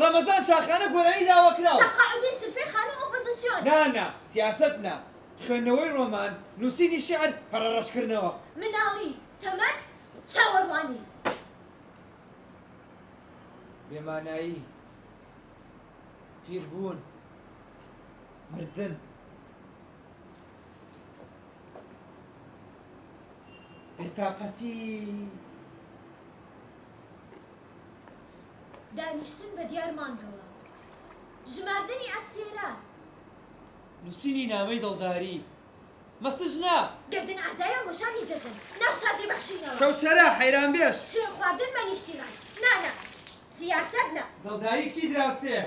Speaker 1: ڕەمەزان چاخانە گۆرانی داواکراو.
Speaker 2: تەقاعودی سلفەی خانوو ئۆپۆزسیۆن.
Speaker 1: نا نا سیاسەت نا. خوێندنەوەی ڕۆمان، نووسینی شیعر، پەڕە ڕەشکردنەوە.
Speaker 2: مناڵی، تەمەن، چاوەڕوانی.
Speaker 1: بێمانایی، پیربوون، مردن. بێتاقەتی.
Speaker 2: دانیشتن بە دیار مانگەوە. ژماردنی ئەستێرە.
Speaker 1: نووسینی نامەی دڵداری. مەسج نا.
Speaker 2: گەردن ئازایە ڕۆژانی جەژن. ناو سازی بەخشینەوە.
Speaker 1: شەوچەرە، حەیرانبێژ.
Speaker 2: سوێن خواردن بە نیشتیمان. نا نا سیاسەت نا.
Speaker 1: دڵداری کچی دراوسێ.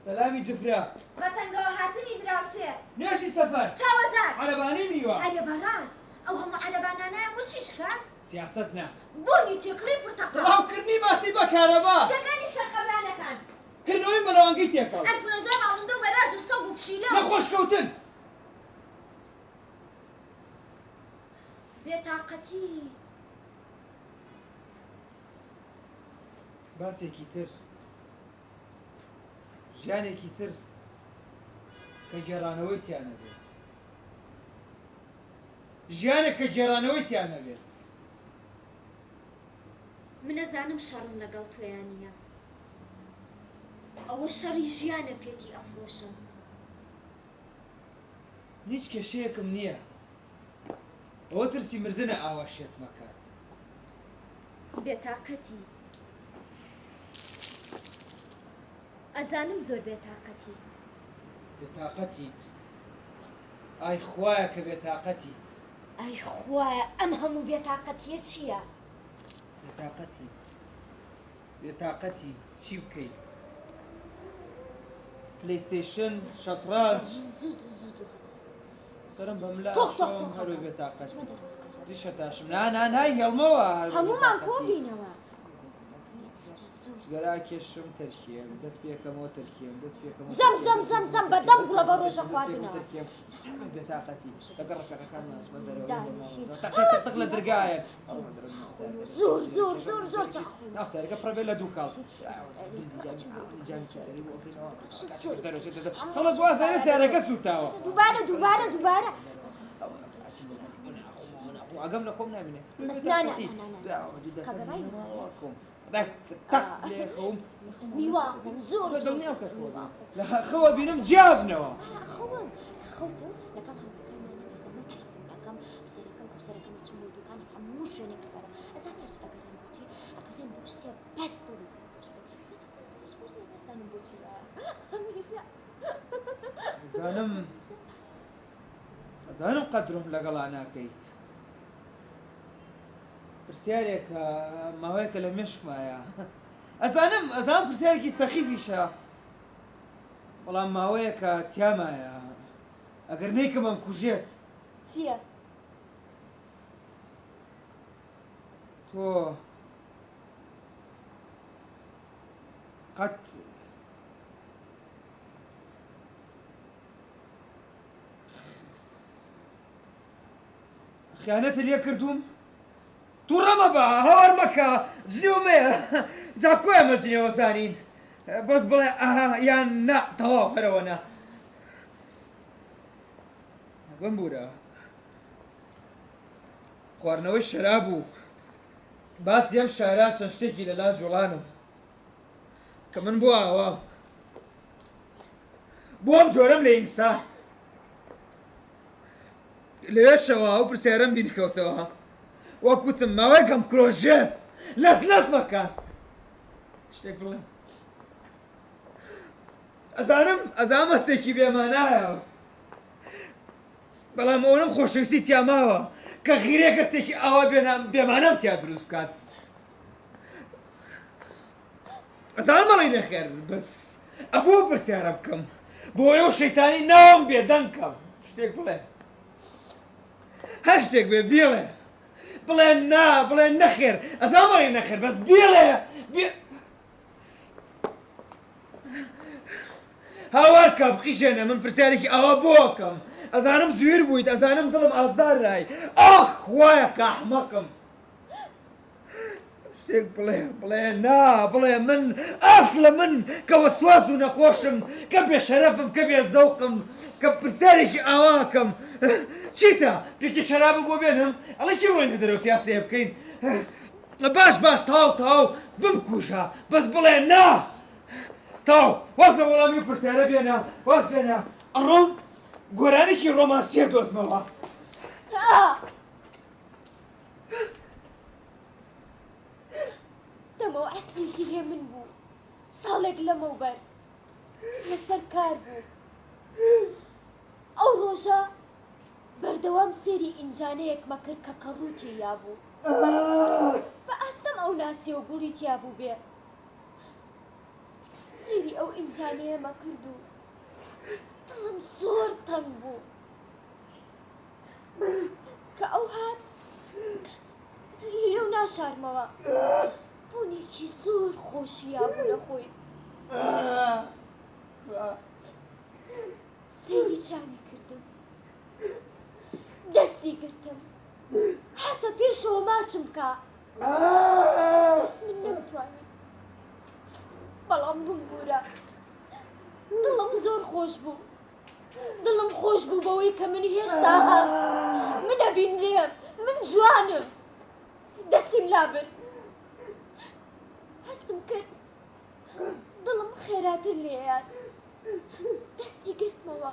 Speaker 1: سەلامی جفرە.
Speaker 2: بە تەنگەوە هاتنی دراوسێ.
Speaker 1: نوێژی سەفەر.
Speaker 2: چاوەزار.
Speaker 1: عەرەبانەی میوە.
Speaker 2: ئەرێ بەڕاست ئەو هەموو عەرەبانانەیان بۆ چی شکا؟
Speaker 1: سیاسەت نا.
Speaker 2: بۆنی تێکڵەی پرتەقاڵ.
Speaker 1: ڕاوکردنی ماسی بە کارەبا.
Speaker 2: جەکانی سەر قەبرانەکان.
Speaker 1: کردنەوەی مەلەوانگەی تێکەڵ.
Speaker 2: ئەنفلۆنزای باڵندە و بەراز و سەگ و پشیلە و.
Speaker 1: نەخۆشکەوتن.
Speaker 2: بێتاقەتی.
Speaker 1: باسێکی تر. ژیانێکی تر کە گێڕانەوەی تیا نەبێت. ژیانێک کە گێڕانەوەی تیا نەبێت.
Speaker 2: من ئەزانم شەڕم لەگەڵ تۆیا نییە. ئەوە شەڕی ژیانە پێتی ئەفرۆشم.
Speaker 1: من هیچ کێشەیەکم نییە. ئەوە ترسی مردنە ئاوا شێتمەکات.
Speaker 2: بێتاقەتی. ئەزانم زۆر بێتاقەتی.
Speaker 1: بێتاقەتیت. ئای خوایە کە بێتاقەتیت.
Speaker 2: ئای خوایە ئەم هەموو بێتاقەتیە چییە؟
Speaker 1: بێتاقەتی بێتاقەتی چی بکەی؟ پلەیستەیشن، شەتڕەنج.
Speaker 2: زوو زوو زوو زوو هەڵەستە.
Speaker 1: سەرم بە ملا
Speaker 2: تۆخ تۆخ
Speaker 1: ئەشۆم
Speaker 2: تۆخ
Speaker 1: هەر
Speaker 2: ئەکەم.
Speaker 1: بێتاقەتی.
Speaker 2: چمە دەرەوە لەگەڵ.
Speaker 1: ڕیشە تاشم نا نا نایهێڵمەوە هەر بە
Speaker 2: هەموومان کۆ
Speaker 1: بێتاقەتی.
Speaker 2: بینەوە.
Speaker 1: جگەرە ئەکێشم تەرکیەم دەست پێکەمەوە تەرکیەم دەست پێکەمەوە
Speaker 2: زەم
Speaker 1: تەرکیەم
Speaker 2: زەم
Speaker 1: دەست
Speaker 2: زەم
Speaker 1: پێکەمەوە
Speaker 2: زەم بە
Speaker 1: تەرکیەم
Speaker 2: دەم
Speaker 1: دەست
Speaker 2: گوڵە بە
Speaker 1: پێکەمەوە
Speaker 2: ڕۆژە
Speaker 1: تەرکیەم دەست پێکەمەوە
Speaker 2: خواردنەوە.
Speaker 1: تەرکیەم بێتاقەتی لەگەڵ ڕەفیقەکانمان ئەچمە دەرەوە لێم
Speaker 2: دانیشین
Speaker 1: ماوە تەقێ تەق لە
Speaker 2: هەڵەستی
Speaker 1: درگایەک
Speaker 2: زۆر زۆر زۆر زۆر چاخۆم.
Speaker 1: نا سەرەکە پڕ بێ لە دووکاڵ خەڵک وازانێ سیارەکە سووتاوە
Speaker 2: دووبارە دووبارە دووبارە.
Speaker 1: ئاگام لە خۆم نامینێ
Speaker 2: بەس نا نا نا نا نا. کاکە ڕای
Speaker 1: لێخەوم
Speaker 2: میوە ئەخۆم زۆر زۆر
Speaker 1: دڵنیام کە خەوە لە خەوە بینم جیابنەوە.
Speaker 2: خەوم خەوتم لەگەڵ هاوڕێکانمانە دەزانم تەلەفۆن ئەکەم سەرەکەم ئەو سەرەکەم ئەچم بۆ دوکان هەموو شوێنێک ئەگەڕێم ئەزانی ئەچ ئەگەڕێم بۆچی ئەگەڕێم بۆ شتێ بەس دڵی پێ خۆش بێ هیچ دڵم پێش خۆش نییە نازانم بۆچی وایە هەمیشە
Speaker 1: ئەزانم ئەزانم قەدرم لەگەڵا ناکەی پرسیارێکە ماوەیەکە لە مێشکمایە ئەزانم ئەزانم پرسیارێکی سەخیفیشە بەڵام ماوەیەکە تیامایە ئەگەر نەیکەم ئەمکوژێت.
Speaker 2: چییە؟
Speaker 1: تۆ قەت خیانەتت لێ کردووم؟ تووڕە مەبە، هاوار مەکە، جنێو مەیە. جا کۆ ئێمە جنێوە زانین؟ بەس بڵێ ئەها یان نا، تەواو هەرەوە نا. بمبوورە. خواردنەوەی شەراب و باسی ئەم شارە چەند شتێکی لەلا جوڵانم کە من بۆ ئاوام بۆ ئەم جۆرەم لە ئینسان. لەوێشەوە ئەو پرسیارەم بیرکەوتەوە وەک وتم ماوەیەکەم کرۆژێت لەت لەت مەکات شتێک بڵێم ئەزانم ئەزانم هەستێکی بێمانایە بەڵام ئەوەنەم خۆشەویستی تیا ماوە کە غیرەیەک هەستێکی ئاوا بێمانام تیا دروست بکات ئەزانم ئەڵێی نەخێر بەس ئەبوو پرسیارە بکەم بۆ ئەو شەیتانی ناوم بێدەنگ کەم شتێک بڵێ هەر شتێک بێ بیڵێ بڵێ نا بڵێ نەخێر ئەزانم ئەڵێی نەخێر بەس بیڵێ بێ هاوار کە بقیژێنە من پرسیارێکی ئاوا بۆ ئەکەم. ئەزانم زویر بوویت، ئەزانم دڵم ئازار رای. ئاخ خوایە کە ئەحمەقم. شتێک بڵێ، بڵێ نا، بڵێ من، ئاخ لە من کە وەسواس و نەخۆشم، کە بێ شەرەفم، کە بێ زەوقم، کە پرسیارێکی ئاوا ئەکەم. چیتە؟ پێکی شەرابت بۆ بێنم؟ ئەڵێی چی بڕۆینە دەرەوە پیاسەیە بکەین؟ باش باش تەواو تەواو بمکوژە، بەس بڵێ نا. تەواو واز لە وەڵامی ئەو پرسیارە بێنە، واز بێنە. ئەڕۆم گۆرانیکی ڕۆمانسیە دۆزمەوە.
Speaker 2: دەمەو عەسرێکی هێمن بوو، ساڵێک لەمەوبەر لەسەر کار بوو. ئەو ڕۆژە بەردەوام سەیری ئینجانەیەکمە کرد کە کەڕوو تێیا بوو. بە ئاستەم ئەو ناسیە و گوڵی تیا بووبێ. سەیری ئەو ئینجانەیەمە کرد و دڵم زۆر تەنگ بوو. کە ئەو هات لێو ناشارمەوە بوونێکی زۆر خۆشی یابوو لە خۆی. سەیری چاوی کردم، دەستی گرتم، هاتە پێشەوە ماچم کا، بەس من نەمتوانی. بەڵام بمبوورە، دڵم زۆر خۆش بوو. دڵم خۆش بوو بەوەی کە من هێشتا هەم، من ئەبینرێم، من جوانم. دەستیم لابرد. هەستم کرد دڵم خێراتر لێیان. دەستی گرتمەوە.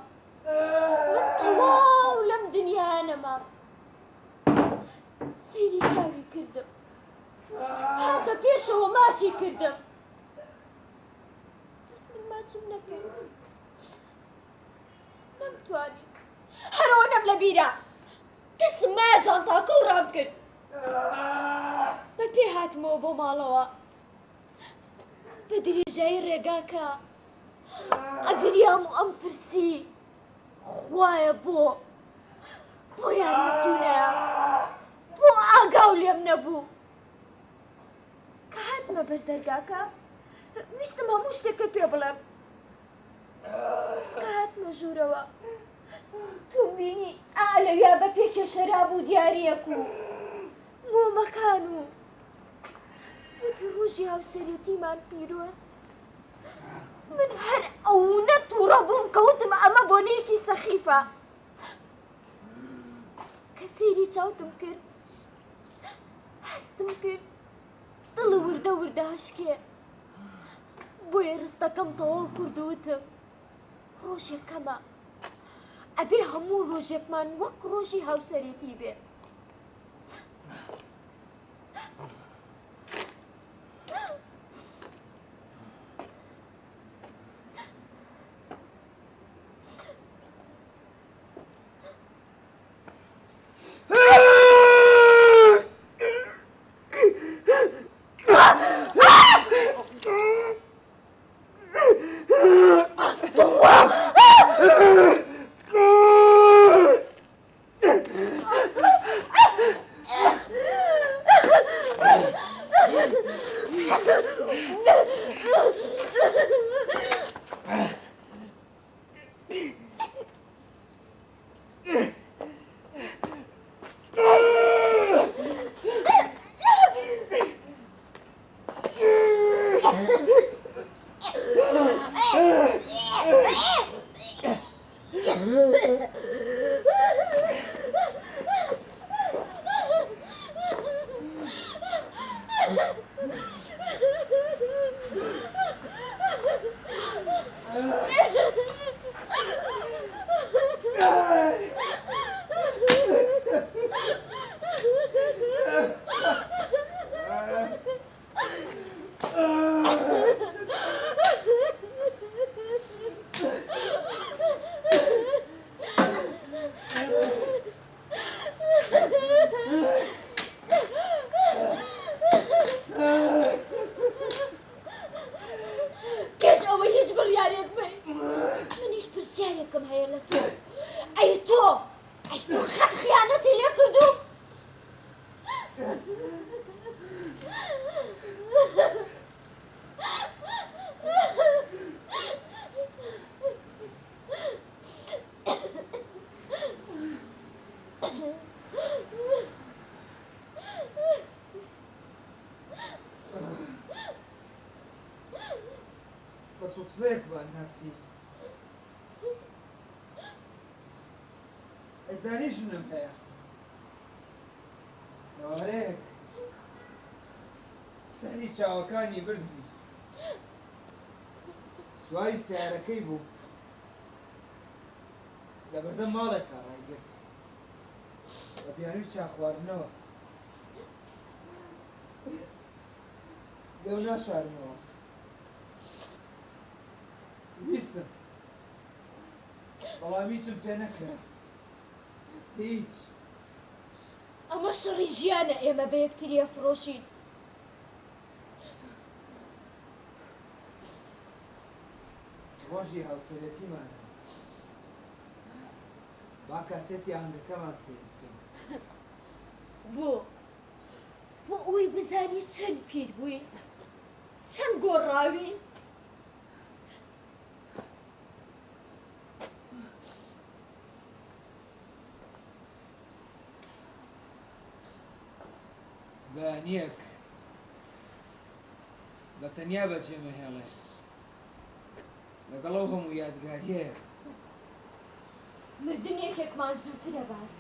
Speaker 2: من تەواو لەم دنیایە نەمام. سەیری چاوی کردم. هاتە پێشەوە ماچی کردم. بەس من ماچم نەکرد. نەمتوانی. هەر ئەوەنەم لەبیرە. دەستم مایە جانتاکە و ڕام کرد. بە پێ هاتمەوە بۆ ماڵەوە. بە درێژایی ڕێگاکە ئەگریام و ئەم پرسی خوایە بۆ بۆ یارمەتی و نەیا بۆ ئاگاو لێم نەبوو. کە هاتمە بەر دەرگاکە ویستم هەموو شتێکت پێ بڵێم. بەس کە هاتمە ژوورەوە تۆم بینی ئا لەویا بە پێکێ شەراب و دیارییەک و مۆمەکان و وتی ڕۆژی هاوسەرێتیمان پیرۆز. من هەر ئەونە تووڕە بووم کە وتم ئەمە بۆنەیەکی سەخیفە. کە سەیری چاوتم کرد هەستم کرد دڵی وردە وردە هەشکێ. بۆیە ڕستەکەم تەواو کرد و وتم ڕۆژێک کەمە ئەبێ هەموو ڕۆژێکمان وەک ڕۆژی هاوسەرێتی بێ. پێش ئەوەی هیچ بڕیارێک بەی منیش پرسیارێکم هەیە لە تۆ ئەی تۆ ئەی تۆ خەت خیانەتی لێ کردووم؟
Speaker 1: بە سوتفەیەکمان ناسی. ئەزانی ژنم هەیە. ئێوارەیەک سحری چاوەکانی بردمی. سواری سەیارەکەی بوو. لە بەردەم ماڵێکا ڕایگرت. بە بیانووی چا خواردنەوە. لێو ناشارمەوە. ویستم. بەڵام هیچم پێ نەکرا. هیچ.
Speaker 2: ئەمە شەڕی ژیانە ئێمە بە یەکتری ئەفرۆشین.
Speaker 1: ڕۆژی هاوسەرێتیمانە. با کاسێتی ئاهەنگەکەمان سەیر بکەین.
Speaker 2: بۆ؟ بۆ ئەوەی بزانی چەند پیر بووین، چەند گۆڕاوین.
Speaker 1: بەیانییەک بە تەنیا بەجێ مەهێڵێ لەگەڵ ئەو هەموو یادگارییەیە.
Speaker 2: مردن یەکێکمان زووتر ئەبات.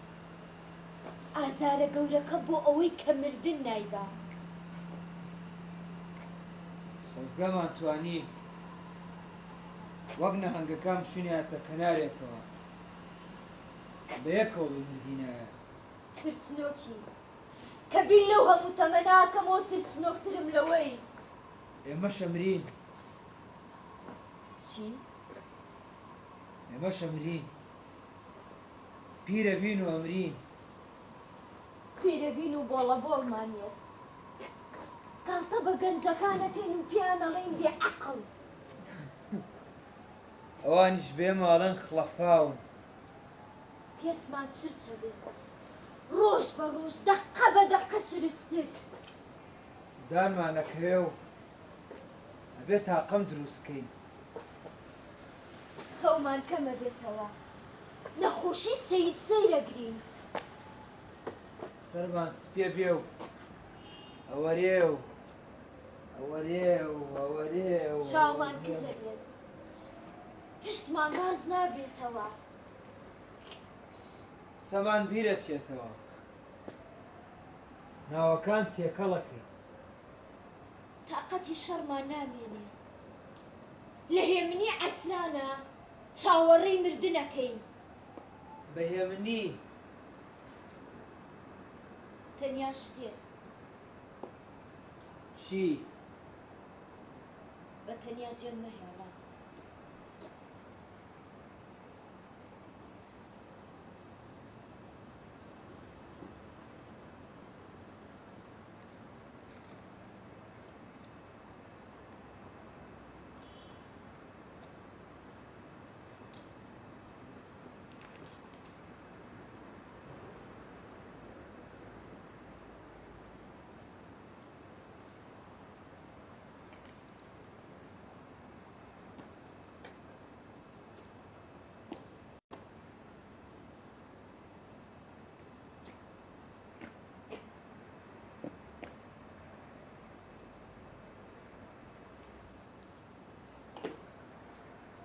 Speaker 2: ئازارە گەورەکە بۆ ئەوەی کە مردن نایبا.
Speaker 1: خۆزگەمان توانی وەک نەهەنگەکان بچوینایەتە کەنارێکەوە بەیەکەوە بمردینایە.
Speaker 2: ترسنۆکی. کە بیر لەو هەموو تەمەنە ئەکەمەوە ترسنۆکترم لەوەی.
Speaker 1: ئێمەش ئەمرین.
Speaker 2: چی؟
Speaker 1: ئێمەش ئەمرین. پیرەبین و ئەمرین.
Speaker 2: پیرەبین و بۆڵەبۆڵمان یەت. گاڵتە بە گەنجەکان ئەکەین و پێیان ئەڵێین بێ عەقڵ.
Speaker 1: ئەوانیش بە ئێمە ئەڵێن خڵەفاون.
Speaker 2: پێستمان چرچ ئەبێت. ڕۆژ بە ڕۆژ، دەققە بە دەققە چرچتر.
Speaker 1: دانمان ئەکەوێ و ئەبێ تاقم دروست کەین.
Speaker 2: خەومان کەم ئەبێتەوە. نەخۆشی سەید سەیر ئەگرین.
Speaker 1: سەرمان سپیە بێ و ئەوەرێ و ئەوەرێ و ئەوەرێ و.
Speaker 2: چاومان کز ئەبێت. پشتمان ڕاست نابێتەوە.
Speaker 1: قسەمان بیر ئەچێتەوە. ناوەکان تێکەڵ ئەکەین.
Speaker 2: تاقەتی شەڕمان نامێنێ. لە هێمنی عەسلانا چاوەڕێی مردن ئەکەین.
Speaker 1: بە هێمنی.
Speaker 2: تەنیا شتێک.
Speaker 1: چی؟
Speaker 2: بە تەنیا جێم مەهێڵە.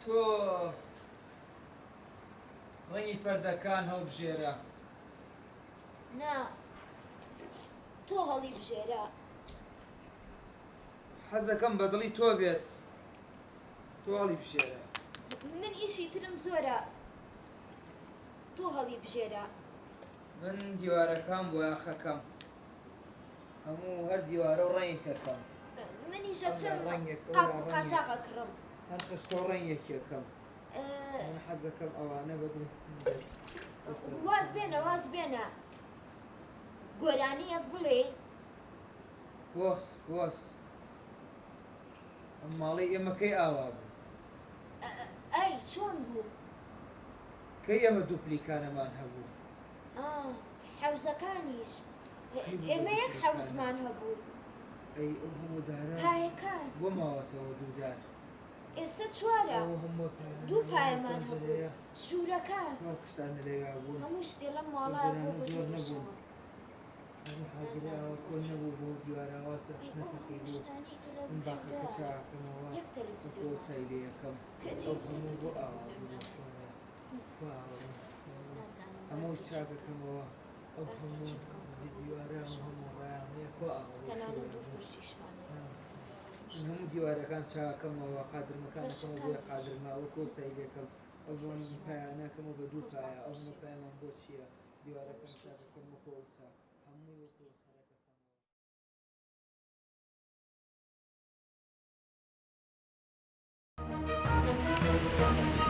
Speaker 1: تۆ ڕەنگی پەردەکان هەڵبژێرە.
Speaker 2: نا، تۆ هەڵیبژێرە.
Speaker 1: حەزەکەم بە دڵی تۆ بێت. تۆ هەڵیبژێرە.
Speaker 2: من ئیشی ترم زۆرە. تۆ هەڵیبژێرە.
Speaker 1: من دیوارەکان بۆیاخەکەم. هەموو هەر دیوارە و ڕەنگێکەکەم.
Speaker 2: منیش ئەچم قاپ و قاچاغ ئەکڕم.
Speaker 1: هەر خشتە و ڕەنگێکیەکەم. من حەزەکەم ئەوانە بە دڵی بێت.
Speaker 2: واز بێنە واز بێنە. گۆرانییەک بڵێ.
Speaker 1: بۆس بۆس. ئەم ماڵەی ئێمە کەی ئاوا بوو؟
Speaker 2: ئەی چۆن بوو؟
Speaker 1: کەی ئێمە دوو پلیکانەمان هەبوو؟
Speaker 2: ئا حەوزەکانیش. ئێمە یەک حەوزمان هەبوو.
Speaker 1: ئەی ئەو هەموو دارە
Speaker 2: پایەکان.
Speaker 1: بۆ ماوەتەوە دوو دار؟
Speaker 2: ئێستە چوارە.
Speaker 1: ئەو هەموو پایانە
Speaker 2: دوو
Speaker 1: ئەو
Speaker 2: پایەمان هەبوو.
Speaker 1: پەنجەرەیە
Speaker 2: ژوورەکان.
Speaker 1: ئەو خشتانە لەویا بوون.
Speaker 2: هەموو شتێ لەم ماڵە بوو
Speaker 1: پەنجەرانە
Speaker 2: بە
Speaker 1: زۆر
Speaker 2: دوو
Speaker 1: نەبوون.
Speaker 2: بەشەوە.
Speaker 1: هەموو حاجیلە
Speaker 2: نازانم
Speaker 1: ئاوا کۆن
Speaker 2: بۆچی.
Speaker 1: نەبوو بۆ دیوارە ئاوا
Speaker 2: ئەی ئەو
Speaker 1: نەتەقی
Speaker 2: هەموو
Speaker 1: بوو.
Speaker 2: شتانەی کە لەو
Speaker 1: من باخەکە
Speaker 2: ژوورە
Speaker 1: چاکەمەوە
Speaker 2: یەک
Speaker 1: بە
Speaker 2: تەلەفزیۆنمان.
Speaker 1: ئەوسای لێ یەکەم
Speaker 2: کەچی
Speaker 1: ئەو
Speaker 2: ئێستا
Speaker 1: هەموو
Speaker 2: تۆ
Speaker 1: بۆ ئاوا
Speaker 2: تەلەفزیۆن
Speaker 1: بوو بەو
Speaker 2: نابینی
Speaker 1: شێوەیە بۆ ئاوا بوو
Speaker 2: نازانم
Speaker 1: هەموو
Speaker 2: باسی چی
Speaker 1: چاک
Speaker 2: بکەم
Speaker 1: ئەکەمەوە ئەو
Speaker 2: باسی
Speaker 1: هەموو
Speaker 2: چی بکەم کە
Speaker 1: زی
Speaker 2: هەموو
Speaker 1: دیوارە ئەو
Speaker 2: بەشم
Speaker 1: هەموو ڕایانەیە کوا ئاوا بەو
Speaker 2: تەنانەت
Speaker 1: شێوەیە
Speaker 2: دوو
Speaker 1: بوو
Speaker 2: فرشیشمان هەیە
Speaker 1: من هەموو دیوارەکان چاکەمەوە قادرمەکان ئەکەمەوە
Speaker 2: فرشەکانیش
Speaker 1: بۆیە قادرمە وەکو ئەوسای لێکەم ئەو
Speaker 2: دوو
Speaker 1: هەموو
Speaker 2: فرشمان
Speaker 1: پایانە ئەکەمەوە بە دوو
Speaker 2: ئەوسا
Speaker 1: پایە ئەو هەموو
Speaker 2: فرشی
Speaker 1: پایەمان بۆ چییە
Speaker 2: هەموو
Speaker 1: دیوارەکان
Speaker 2: شتێکی
Speaker 1: چاکەکەم وەکو ئەوسا هەمووی وەکو ئەوسا ڕێکەخەمەوە.